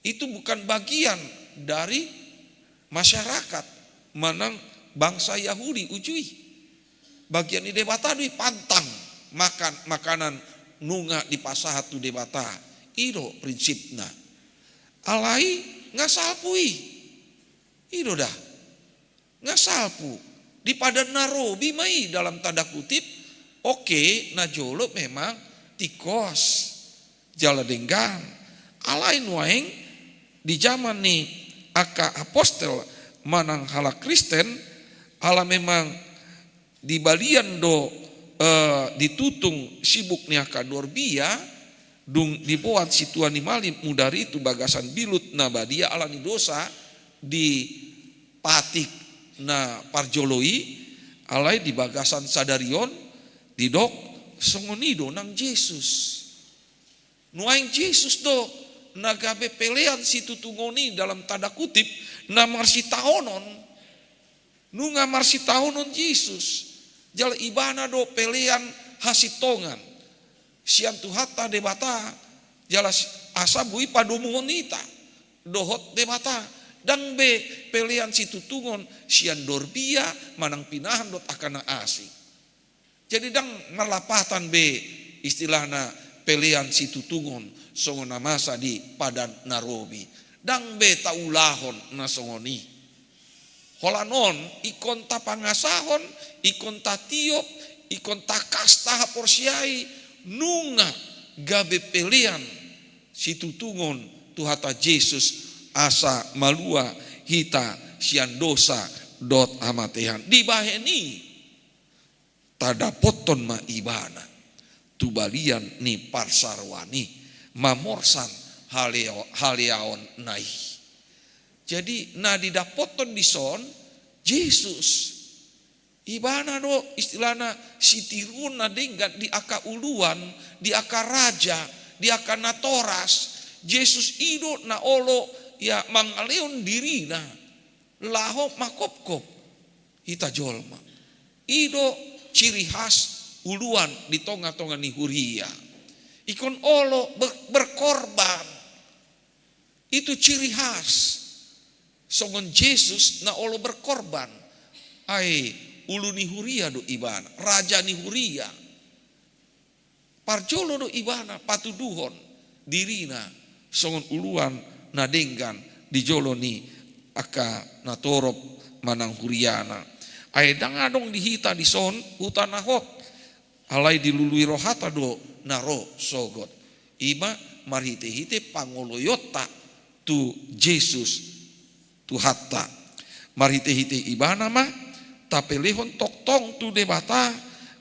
Itu bukan bagian dari masyarakat manang bangsa Yahudi uju i. Bagian ni Debata do i, pantang makan makanan nunga dipasahat tu Debata. I do prinsipna. Alai nga salpu i. I do da. Nga salpu. Di Padan na Robi ma i dalam tanda kutip. Oke, na jolo memang tingkos jala denggan. Alai nuaeng di jaman ni angka apostel manang halak Kristen, ala memang di balian do, eh, ditutung sibuk ni angka dorbia, dung diboan si tua ni malim mudar i tu bagasan bilut na badia ala ni dosa di patik na parjolo i, alai di bagasan sadari on didok songon i do nang Jesus. Nuaeng Jesus do na gabe pelean situtungon i dalam tanda kutip na marsitaonon. Nunga marsitaonon Jesus. Jala ibana do pelean hasintongan sian Tuhanta Debata, jala si-, asa boi padomuhon hita dohot Debata. Ndang be pelean situtungon sian dorbia manang pinahan dohot angka na asing. Jadi ndang marlapatan be istilahna pelean situtungon songon na masa di Padan na Robi. Ndang be taulahon na songon i. Holan on, ingkon tapangasahon, ingkon tatiop, ingkon tangkas tahaporseai, nunga gabe pelean situtungon Tuhanta Jesus asa malua hita sian dosa dohot hamatean. Dibahen i, tadapothon ma ibana tu balian ni parsaroan i, mamorsan haleo-, haleaonna i. Jadi, na didapothon dison Jesus. Ibana do istilahna sitiruon na denggan di angka uluan, di angka raja, di angka natoras. Jesus i do na olo ia mangalehon dirina laho mangkopkop hita jolma. I do ciri khas uluan di tonga-tonga ni huria. Ingkon olo ber-, berkorban. Itu ciri khas songon Jesus na olo berkorban. Ai ulu ni huria do ibana, raja ni huria. Parjolo do ibana patuduhon dirina songon uluan na denggan di jolo ni angka natorop manang huriana. Ai ndang adong di hita dison huta na hot, alai dilului rohata do na ro sogot. Ima marhitehite pangoloionta tu Jesus Tuhanta. Marhitehite ibana ma tapelehon tongtong tu Debata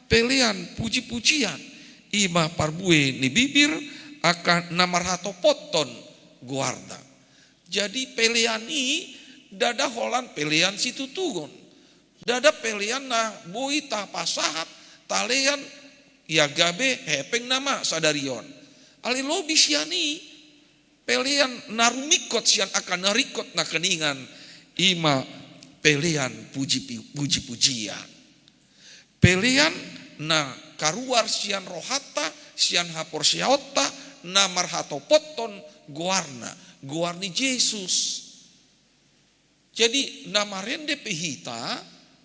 pelean pujipujian, ima parbue ni bibir angka na marhatopothon goarna. Jadi pelean i ndada holan pelean situtungon. Ndada pelean na boi tapasahat, talean, ia gabe hepeng nama sadari on. Alai lobi sian i, pelean na rumingkot sian angka na ringkot nangkiningan, ima pelean puji-, pujipujian. Pelean na karuar sian rohanta, sian haporseaonta, na marhatopothon goarna, goar ni Jesus. Jadi na marende pe hita,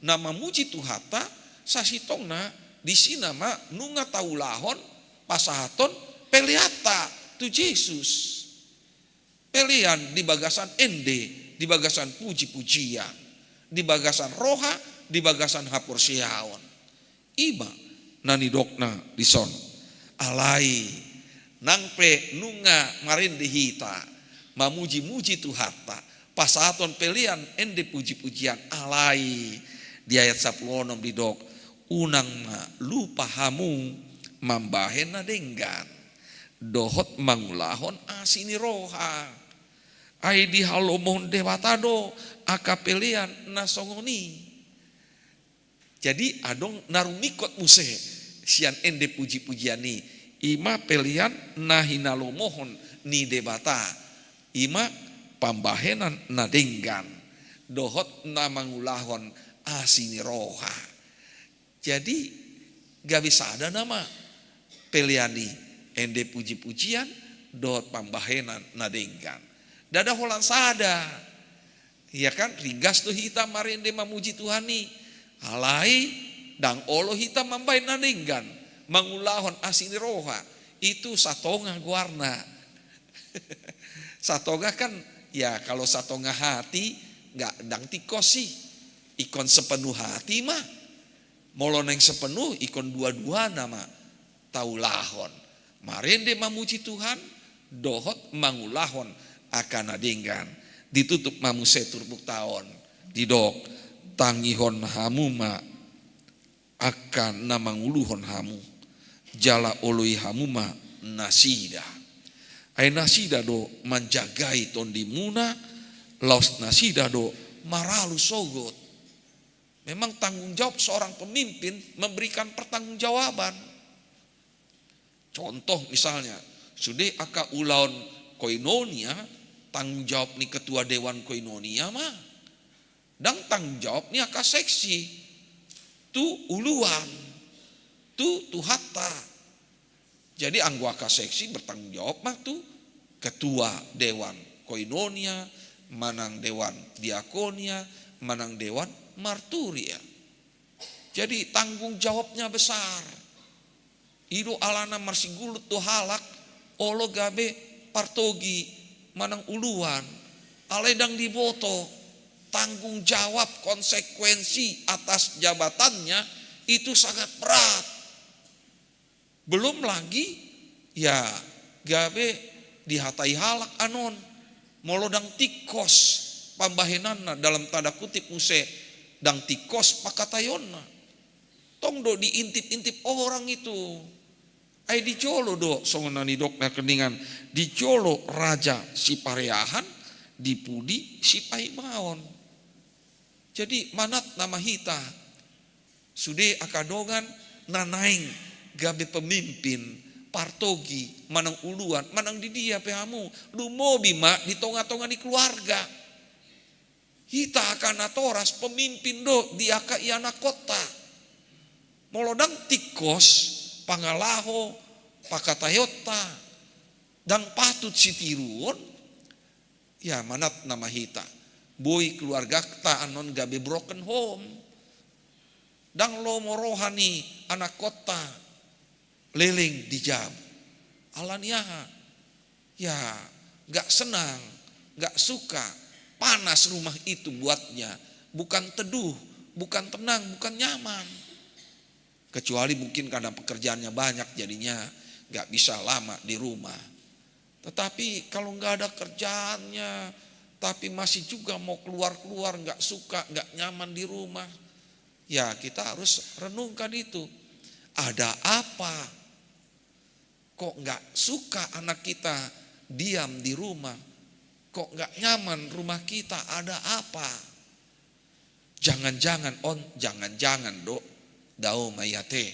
na mamuji Tuhanta, sasintongna disi nama nunga taulahon pasahathon peleanta tu Jesus. Pelean di bagasan ende, di bagasan pujipujian, di bagasan roha, di bagasan haporseaon. Ima na nidokna dison. Alai nang pe nunga marende hita, mamujimuji Tuhanta, pasahathon pelean ende pujipujian, alai di ayat sampulu onom didok, unang ma lupa hamu mambahen na denggan dohot mangulahon asi ni roha. Ai dihalomohon Debata do angka pelean na songon i. Jadi adong na rumingkot muse sian ende pujipujian i, ima pelean na hinalomohon ni Debata, ima pambahenan na denggan dohot na mangulahon asi ni roha. Jadi gabe sada nama pelean i, ende pujipujian dohot pambahenan na denggan. Ndada holan sada. Ia kan, ringgas do hita marende mamuji Tuhan i. Alai ndang olo hita mambahen na denggan, mangulahon asi ni roha. Itu satonga goarna. Satonga kan, ya kalau satonga hati, nggak, ndang tingkos i. Ingkon sepenuh hati ma. Molo naeng sepenuh, ingkon dua-dua nama taulahon. Marende mamuji Tuhan, dohot mangulahon angka na denggan. Ditutup ma muse turpukta on. Didok, tangihon hamu ma angka na manguluhon hamu, jala oloi hamu ma nasida. Ai nasida do manjagai tondimuna, laos nasida do maralu sogot. Memang tanggung jawab seorang pemimpin memberikan pertanggungjawaban. Contoh misalnya, sude angka ulaon koinonia, tanggung jawab ni ketua dewan koinonia ma. Ndang tanggung jawab ni angka seksi, tu uluan, tu Tuhanta. Jadi anggo angka seksi bertanggung jawab ma tu ketua dewan koinonia, manang dewan diakonia, manang dewan marturia. Jadi tanggung jawabnya besar. I do alana marsinggulut do halak olo gabe partogi manang uluan. Alai ndang diboto tanggung jawab, konsekuensi atas jabatannya itu sangat berat. Belum lagi, ya, gabe dihatai halak anon. Molo ndang tingkos pambahenanna, dalam tanda kutip muse, ndang tingkos pangkataionna. Tong do diintip-intip orang itu. Ai di jolo do, songon na nidok nangkiningan, di jolo raja sipareahan, di pudi sipaimaon. Jadi manat nama hita, sude angka dongan na naeng gabe pemimpin, partogi, manang uluan, manang di dia pe hamu, lumobi ma di tongatonga ni keluarga. Hita angka natoras pemimpin do di angka ianakhonta. Molo ndang tingkos pangalaho, pakataionta, ndang patut sitiruon, ya manat nama hita. Boi keluargata annon gabe broken home. Ndang lomo roha ni anakkonta leleng di jabu. Alani aha? Ya, nggak senang, nggak suka, panas rumah itu buatnya, bukan teduh, bukan tenang, bukan nyaman. Kecuali mungkin karena pekerjaannya banyak, jadinya nggak bisa lama di rumah. Tetapi kalau nggak ada kerjaannya, tapi masih juga mau keluar-keluar, nggak suka, nggak nyaman di rumah, ya kita harus renungkan itu. Ada apa? Kok nggak suka anak kita diam di rumah? Kok nggak nyaman rumah kita? Ada apa? Jangan-jangan on, jangan-jangan do, dao ma i ate.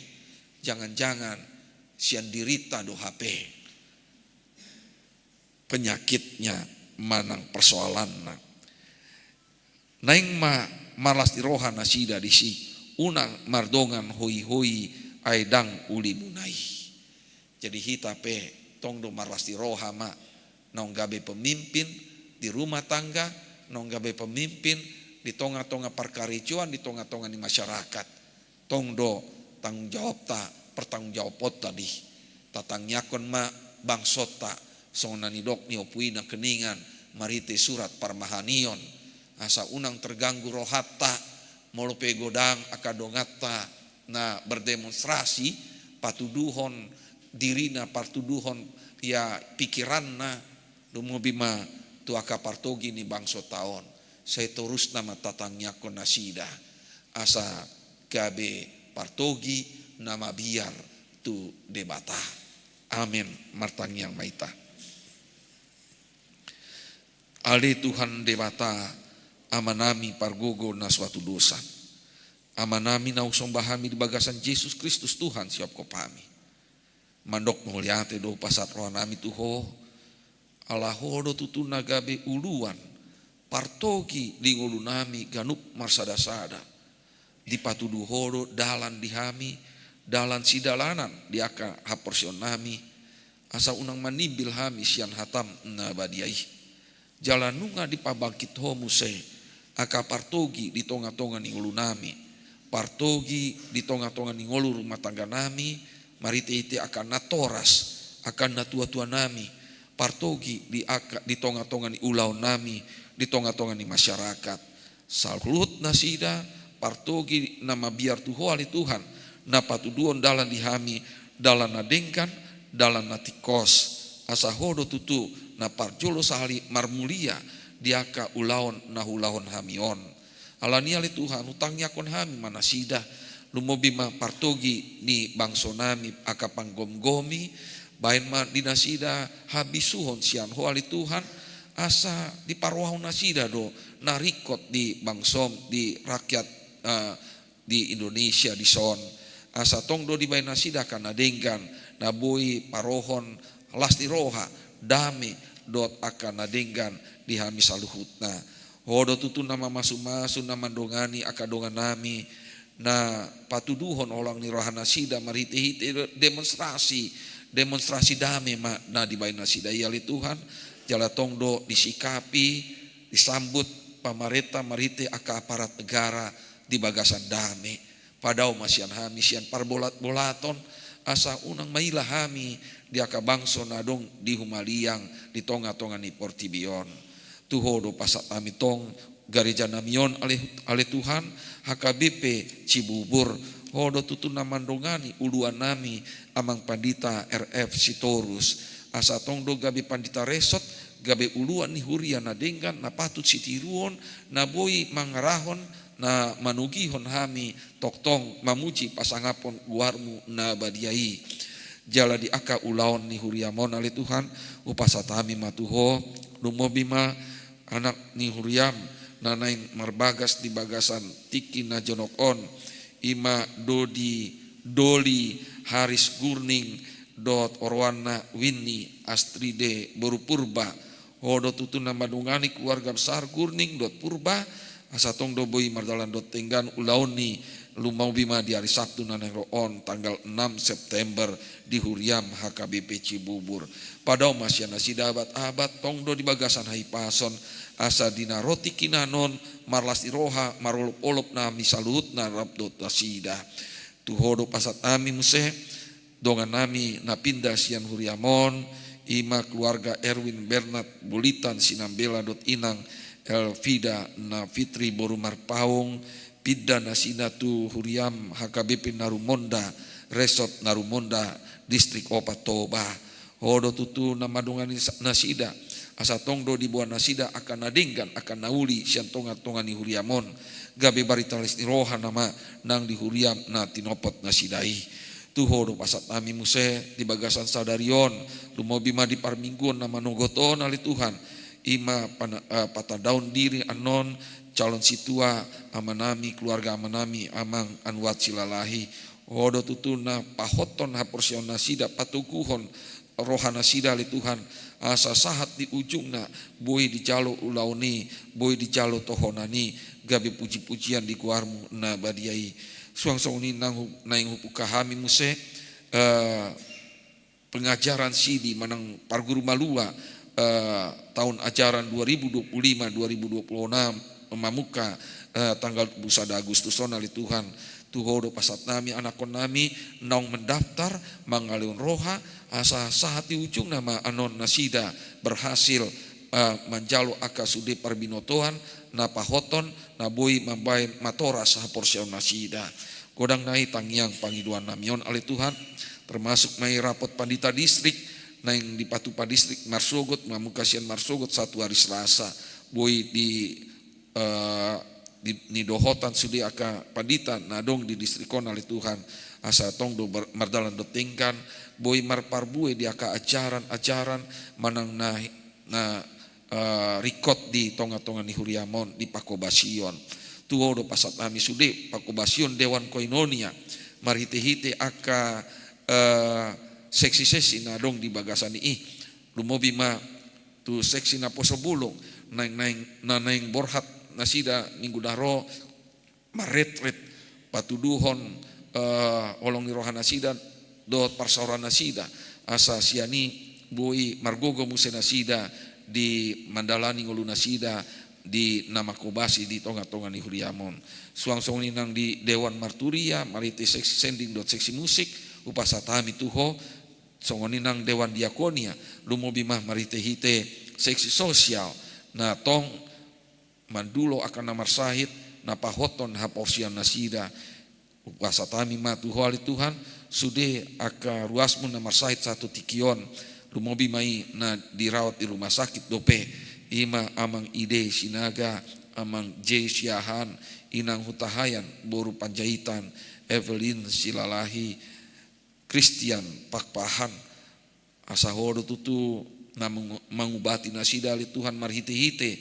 Jangan-jangan sian dirita do hape penyakitnya manang persoalanna. Naeng ma marlas ni roha nasida disi, unang mardongan hoihoi ai ndang ulimuna i. Jadi hita pe tong do marlas ni roha ma, naung gabe pemimpin di rumah tangga, naung gabe pemimpin di tonga-tonga parkarejoan, di tonga-tonga ni masyarakat. Tong do tanggung jawabta, pertanggung jawabanonta di tatangiangkon ma bangsonta, songon na nidok ni ompu i nangkiningan marhite surat parmahanion, asa unang terganggu rohanta, molo pe godang angka donganta na berdemonstrasi, patuduhon dirina, patuduhon ya pikiranna, lumobi ma tu angka partogi ni bangsonta on. Sai torusna ma tatangiangkon nasida, asa gabe partogi na mabiar tu Debata. Amen. Martangiang ma hita. Ale Tuhan Debata, Amanami pargogo na so hatudosan, Amanami na husomba hami di bagasan Jesus Kristus Tuhan sihophop hami. Mandok mauliate do hupasahat rohanami tu Ho, ala Ho do tutu na gabe uluan, partogi di ngolunami ganup marsadasada. Dipatudu Ho do dalan di hami, dalan sidalanan di angka haporseaonnami, asa unang manimbil hami sian hataM na badia i. Jala nunga dipabangkit Ho muse angka partogi di tonga-tonga ni ngolunami, partogi di tonga-tonga ni ngolu rumah tangganami, marhite-hite angka natoras, angka natuatuanami, partogi di angka, di tonga-tonga ni ulaonnami, di tonga-tonga ni masyarakat. Saluhut nasida partogi na mabiar tu Ho ale Tuhan, na patuduhon dalan di hami, dalan na denggan, dalan na tingkos, asa Ho do tutu na parjolo sahali marmulia di angka ulaon na huulahon hami on. Alani i ale Tuhan, hutangiangkon hami ma nasida, lumobi ma partogi ni bangsonami angka panggomgomi, baen ma di nasida habisuhon sian Ho ale Tuhan, asa diparrohahon nasida do na ringkot di bangsoM, di rakyat, eh, di Indonesia dison. Asa tong do dibaen nasida angka na denggan, na boi parohon las ni roha, dame, dohot angka na denggan di hami saluhutna. Ho do tutu na mamasumasu, na mandongani angka donganami, na patuduhon holang ni rohanasida marhite-hite demonstrasi, demonstrasi dame ma na dibaen nasida i ale Tuhan, jala tong do disikapi, disambut pamarenta marhite angka aparat negara di bagasan dame. Padao ma sian hami sian parbolatbolaton, asa unang maila hami di angka bangso na adong di humaliang di tonga-tonga ni portibi on. Tu Ho do pasahat hami tong garejanami on ale, ale Tuhan, H K B P Cibubur, Ho do tutu na mandongani uluannami Amang Pandita R F Sitorus, asa tong do gabe pandita resort, gabe uluan ni huria na denggan, na patut sitiruon, na boi mangarahon, na manogihon hami tongtong mamuji pasangaphon goarMu na badia i. Jala di angka ulaon ni huriaM on ale Tuhan, hupasahat hami ma tu Ho, lumobi ma anak ni huriaM na naeng marbagas di bagasan tingki na jonok on, i ma Dodi, Doli Haris Gurning dohot oroanna Winni Astride boru Purba. Ho do tutu na mandongani keluarga besar Gurning dohot Purba, asa tong do boi mardalan dohot denggan ulaon ni Lumobi ma di ari Sabtu na naeng ro on, tanggal enam September, di huriam H K B P Cibubur. Padaon ma sian nasida abat-abat, tong do di bagasan hahipason, asa di na ro tingki na on, marlas ni roha, marolop-olop nami saluhutna rap dohot nasida. Tu Ho do pasahat nami muse, dongan nami na pinda sian huriam on, i ma keluarga Erwin Bernard Bolitan Sinambela dohot inang Elvida na Fitri boru Marpaung, pinda nasida tu huriam H K B P Narumonda, Resort Narumonda, Distrik Opat Toba. Ho do tutu na mandongani sa-, nasida, asa tong do diboan nasida angka na denggan, angka na uli sian tonga-tonga ni huriam on, gabe barita las ni roha nama nang di huriam na tinopot nasida i. Tu Ho do pasahat nami muse, di bagasan sadari on, lumobi ma di parmingguon na manogot on ale Tuhan, i ma pana-, eh, patandaon diri annon calon sintua amanami, keluarga amanami, Amang Anuat Silalahi. Ho do tutu na pahothon haporseaon nasida, patoguhon roha nasida ale Tuhan, asa sahat di ujungna, boi dijalo ulaon i, boi dijalo tohonan i, gabe puji-pujian di goarmu na badia i. Suang songon i nang hu-, naeng hubuka hami muse, eh, pengajaran sidi manang parguru malua, eh, tahun ajaran dua ribu dua puluh lima dua ribu dua puluh enam, mamungka, eh, tanggal dua puluh sada Agustus on ale Tuhan. Tu Ho do pasahat nami anakkon nami naung mendaftar mangalehon roha, asa sahat di ujungna ma annon nasida berhasil, eh, manjalo angka sude parbinotoan na pahothon, na boi mambahen matoras haporseaon nasida. Godang nai tangiang pangidoan nami on ale Tuhan, termasuk ma i rapot pandita distrik, naeng dipatupa distrik marsogot, mamungka sian marsogot sahat tu ari Selasa, boi di, eh, di, nidohotan sude angka pandita na adong di distrik on ale Tuhan, asa tong do ber-, mardalan dohot denggan, boi marparbue di angka ajaran-ajaran manang na, na, eh, ringkot di tonga-tonga ni huriam on di pangkobasion. Tu Ho do pasahat nami sude pangkobasion Dewan Koinonia, marhite-hite angka, eh, seksi-seksi na adong di bagasan i. Lumobi ma tu seksi naposo bulung, naeng, naeng, na naeng borhat nasida minggu na ro, marretret, patuduhon, eh, holong ni roha nasida dohot parsaoran nasida, asa sian i boi margogo muse nasida di mandalani ngolu nasida di na mangkobasi di tonga-tonga ni huriam on. Suang songon i nang di Dewan Marturia, marhite seksi sending dohot seksi musik, hupasahat hami tu Ho, songon i nang Dewan Diakonia, lumobi ma marhite-hite seksi sosial, na tong mandulo angka na marsahit, na pahothon haporseaon nasida. Hupasahat hami ma tu Ho ale Tuhan, sude angka ruasmu na marsahit sahat tu tingki on, lumobi ma i na dirawat di rumah sakit dope, i ma Amang Ide Sinaga, Amang J Siahaan, Inang Hutahaean, boru Panjaitan, Evelyn Silalahi, Christian Pakpahan, asa Ho do tutu na mangu-, mangubati nasida ale Tuhan marhite-hite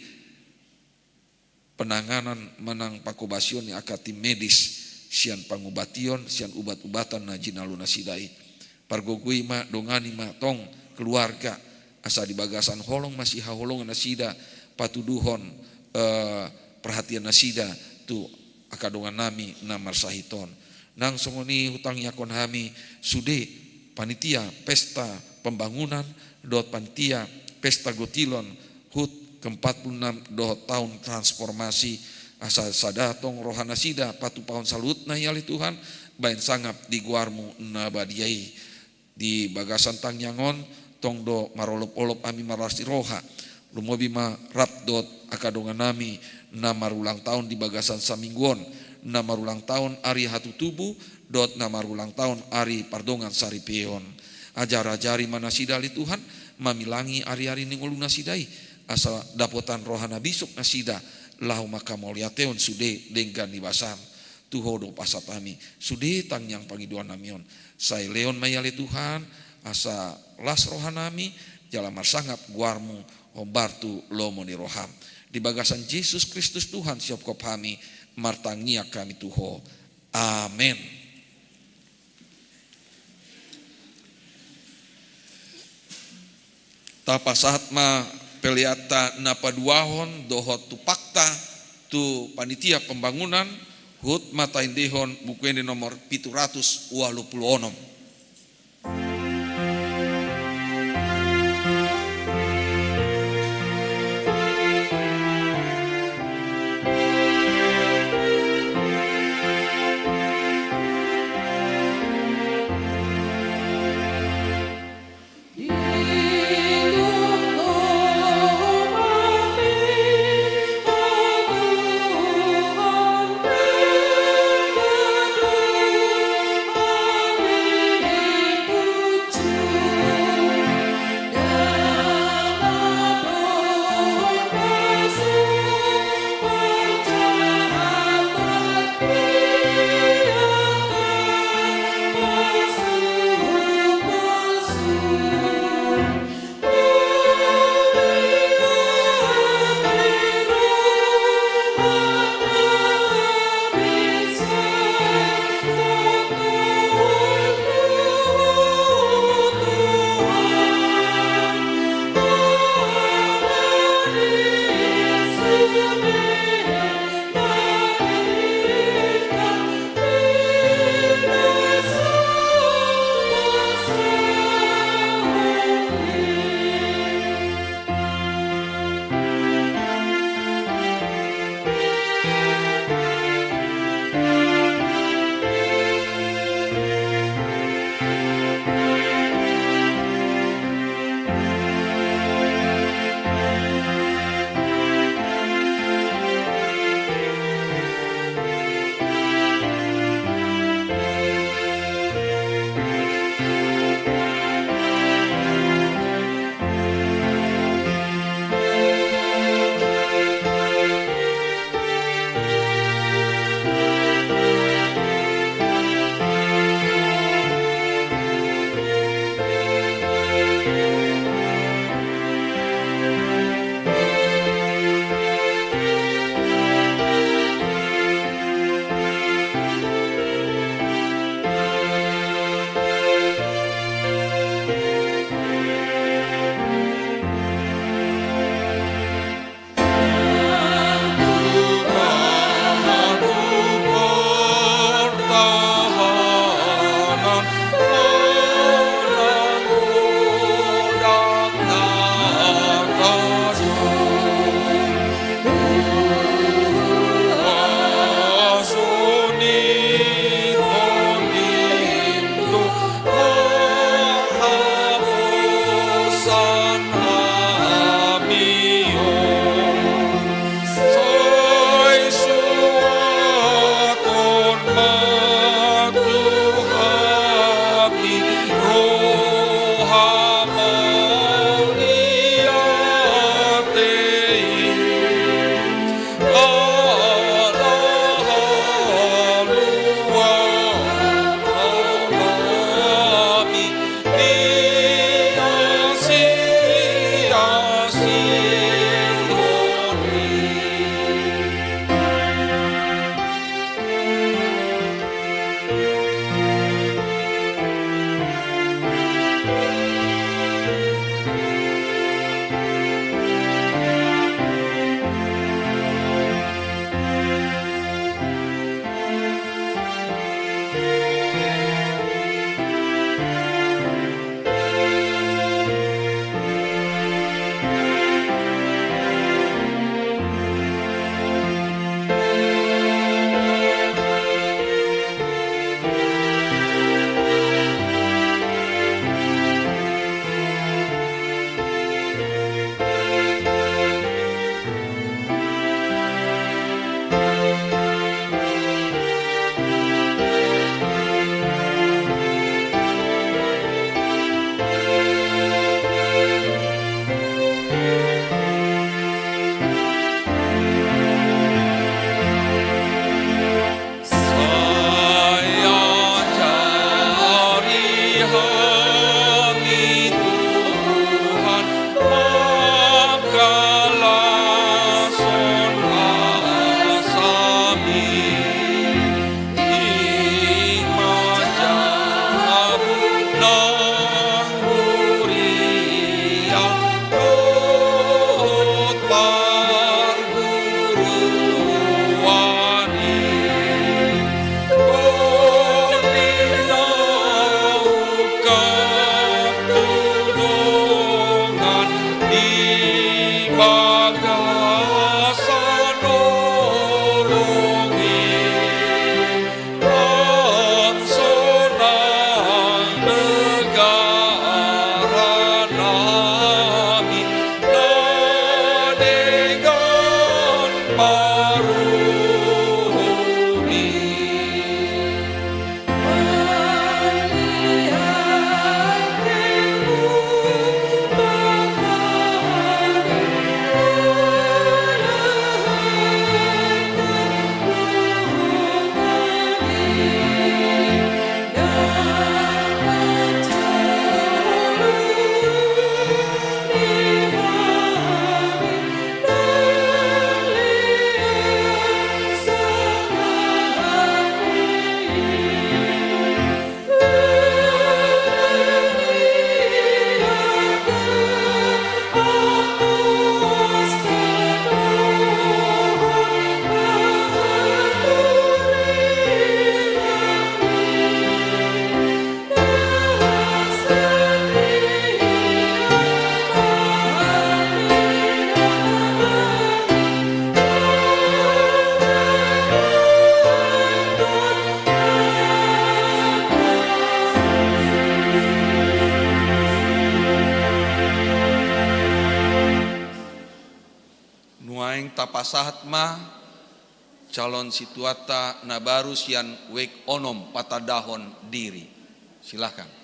penanganan manang pangkobasion ni angka tim medis, sian pangubation, sian ubat-ubatan na jinalo nasida i. Pargogoi ma, dongani ma tong keluarga, asa di bagasan holong masihaholongan nasida, patuduhon, eh, perhatian nasida tu angka dongan nami na marsahit on. Nang songon i hutangiangkon hami sude panitia pesta pembangunan dohot panitia pesta gotilon hut keempat puluh enam dohot taon transformasi, asa sada tong roha nasida patupahon saluhutna i ale Tuhan, bahen sangap di goarmu na badia i. Di bagasan tangiang on, tong do marolop-olop hami marlas ni roha. Lumobi ma rap dohot angka dongan nami na marulang taon di bagasan saminggu on, na marulang taon ari hatutubu, dohot na marulang taon ari pardongan saripeon. Ajar-ajari ma nasida ale Tuhan, mamilangi ari-ari ni ngolu nasida i, asa dapotan roha na bisuk nasida, laho mangkamauliatehon sude denggan ni basam. Tu Ho do pasahat hami sude tangiang pangidoan nami on. Sai lehon ma i ale Tuhan, asa las roha nami, jala marsangap goarmu hombar tu lomo ni roham. Di bagasan Jesus Kristus Tuhan sihophop hami, martangiang hami tu Ho. Amen. Tapasahat ma peleanta na paduahon dohot tupakta tu panitia pembangunan, Hot ma taendehon Buku Ende nomor pitu ratus ualu pulu onom. pasahat ma calon situata na baru sian wijk onom patandahon diri. Silakan.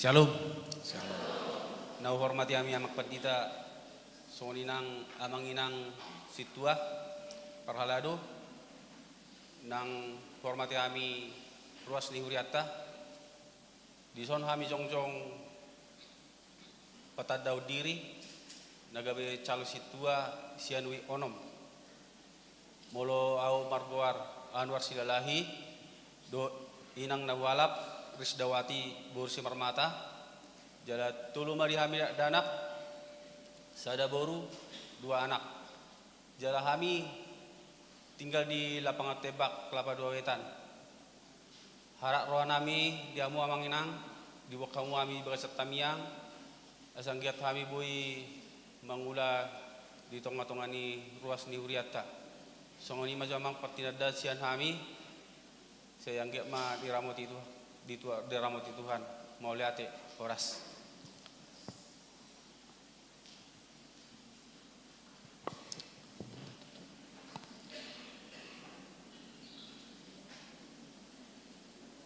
Syalom. Syalom. Na huhormati hami Amang Pandita, songon i nang Amang Inang Sintua, parhalado, nang huhormati hami ruas ni hurianta, dison hami jongjong patandahon diri na gabe calon sintua sian wijk onom. Molo ahu margoar Anwar Silalahi, dohot inang na hualap, Risdawati boru Simarmata, jala tolu ma di hami dakdanak, sada boru, dua anak. Jala hami tinggal di Lapangan Tembak, Kelapa Dua Wetan. Harap rohanami di hamu Amang Inang, diboan hamu hami di bagasan tangiang, asa anggiat hami boi mangula di tongatonga ni ruas ni hurianta. Songon i ma jo Amang partinandaan sian hami, sai anggiat ma diramoti Tu-, di Tua-, diramoti Tuhan. Mauliate, horas.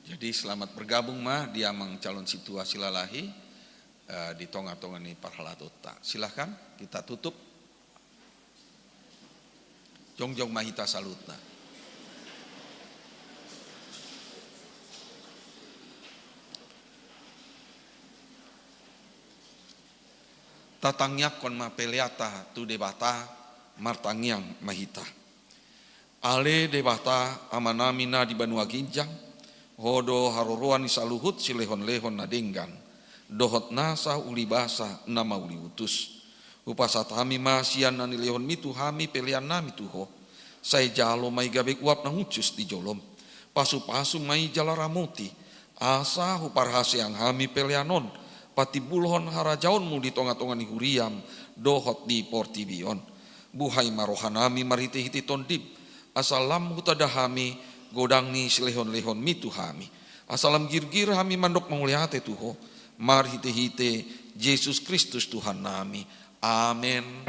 Jadi, selamat bergabung ma di Amang calon sintua Silalahi, eh, di tongatonga ni parhaladonta. Silahkan, kita tutup. Jongjong ma hita saluhutna. Tatangiangkon ma peleanta tu Debata, martangiang ma hita. Ale Debata, Amanami na di banua ginjang, Ho do haroroan ni saluhut silehonlehon na denggan, dohot nasa ulibasa na mauliutus. Hupasahat hami ma sian na nilehonMi tu hami peleannami tu Ho. Sai jalo ma i gabe uap na hushus di jolom. Pasupasu ma i jala ramoti, asa huparhaseang hami pelean on patimbulhon harajaonMu di tongatonga ni huriaM dohot di portibi on. Buhai ma rohanami marhitehite TondiM, asa lam hutanda hami godang ni silehonlehonMi tu hami, asa lam girgir hami mandok mauliate tu Ho, marhitehite Jesus Kristus Tuhannami. Amen.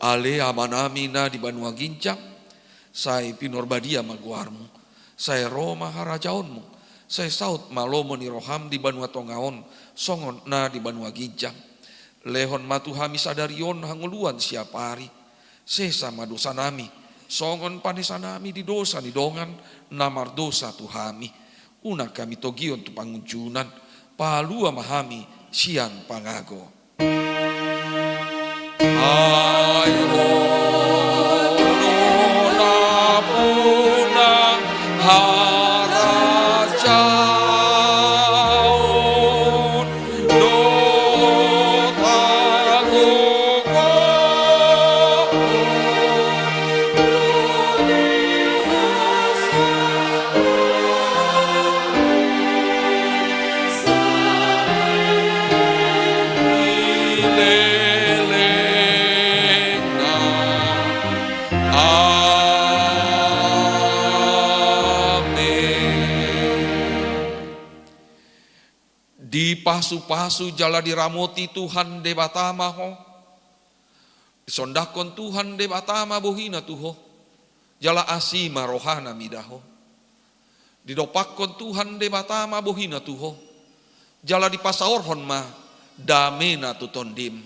Ale Amanami na di banua ginjang, sai pinarbadia ma goarMu, sai ro ma harajaonMu, sai saut ma lomo ni rohaM di banua tonga on, songon na di banua ginjang. Lehon ma tu hami sadari on hangoluan siapari. Sesa ma dosanami, songon panesanami di dosa ni dongan na mardosa tu hami. Unang hami togihon tu pangunjunan, palua ma hami sian pangago. Ai Ho do nampuna harajaon dohot hagogoon. Amen. Dipasupasu jala diramoti Tuhan Debata ma ho. Disondangkon Tuhan Debata ma bohina tu ho, jala asi ma rohana mida ho. Didompakkon Tuhan Debata ma bohina tu ho, jala dipasaorhon ma damena tu tondim.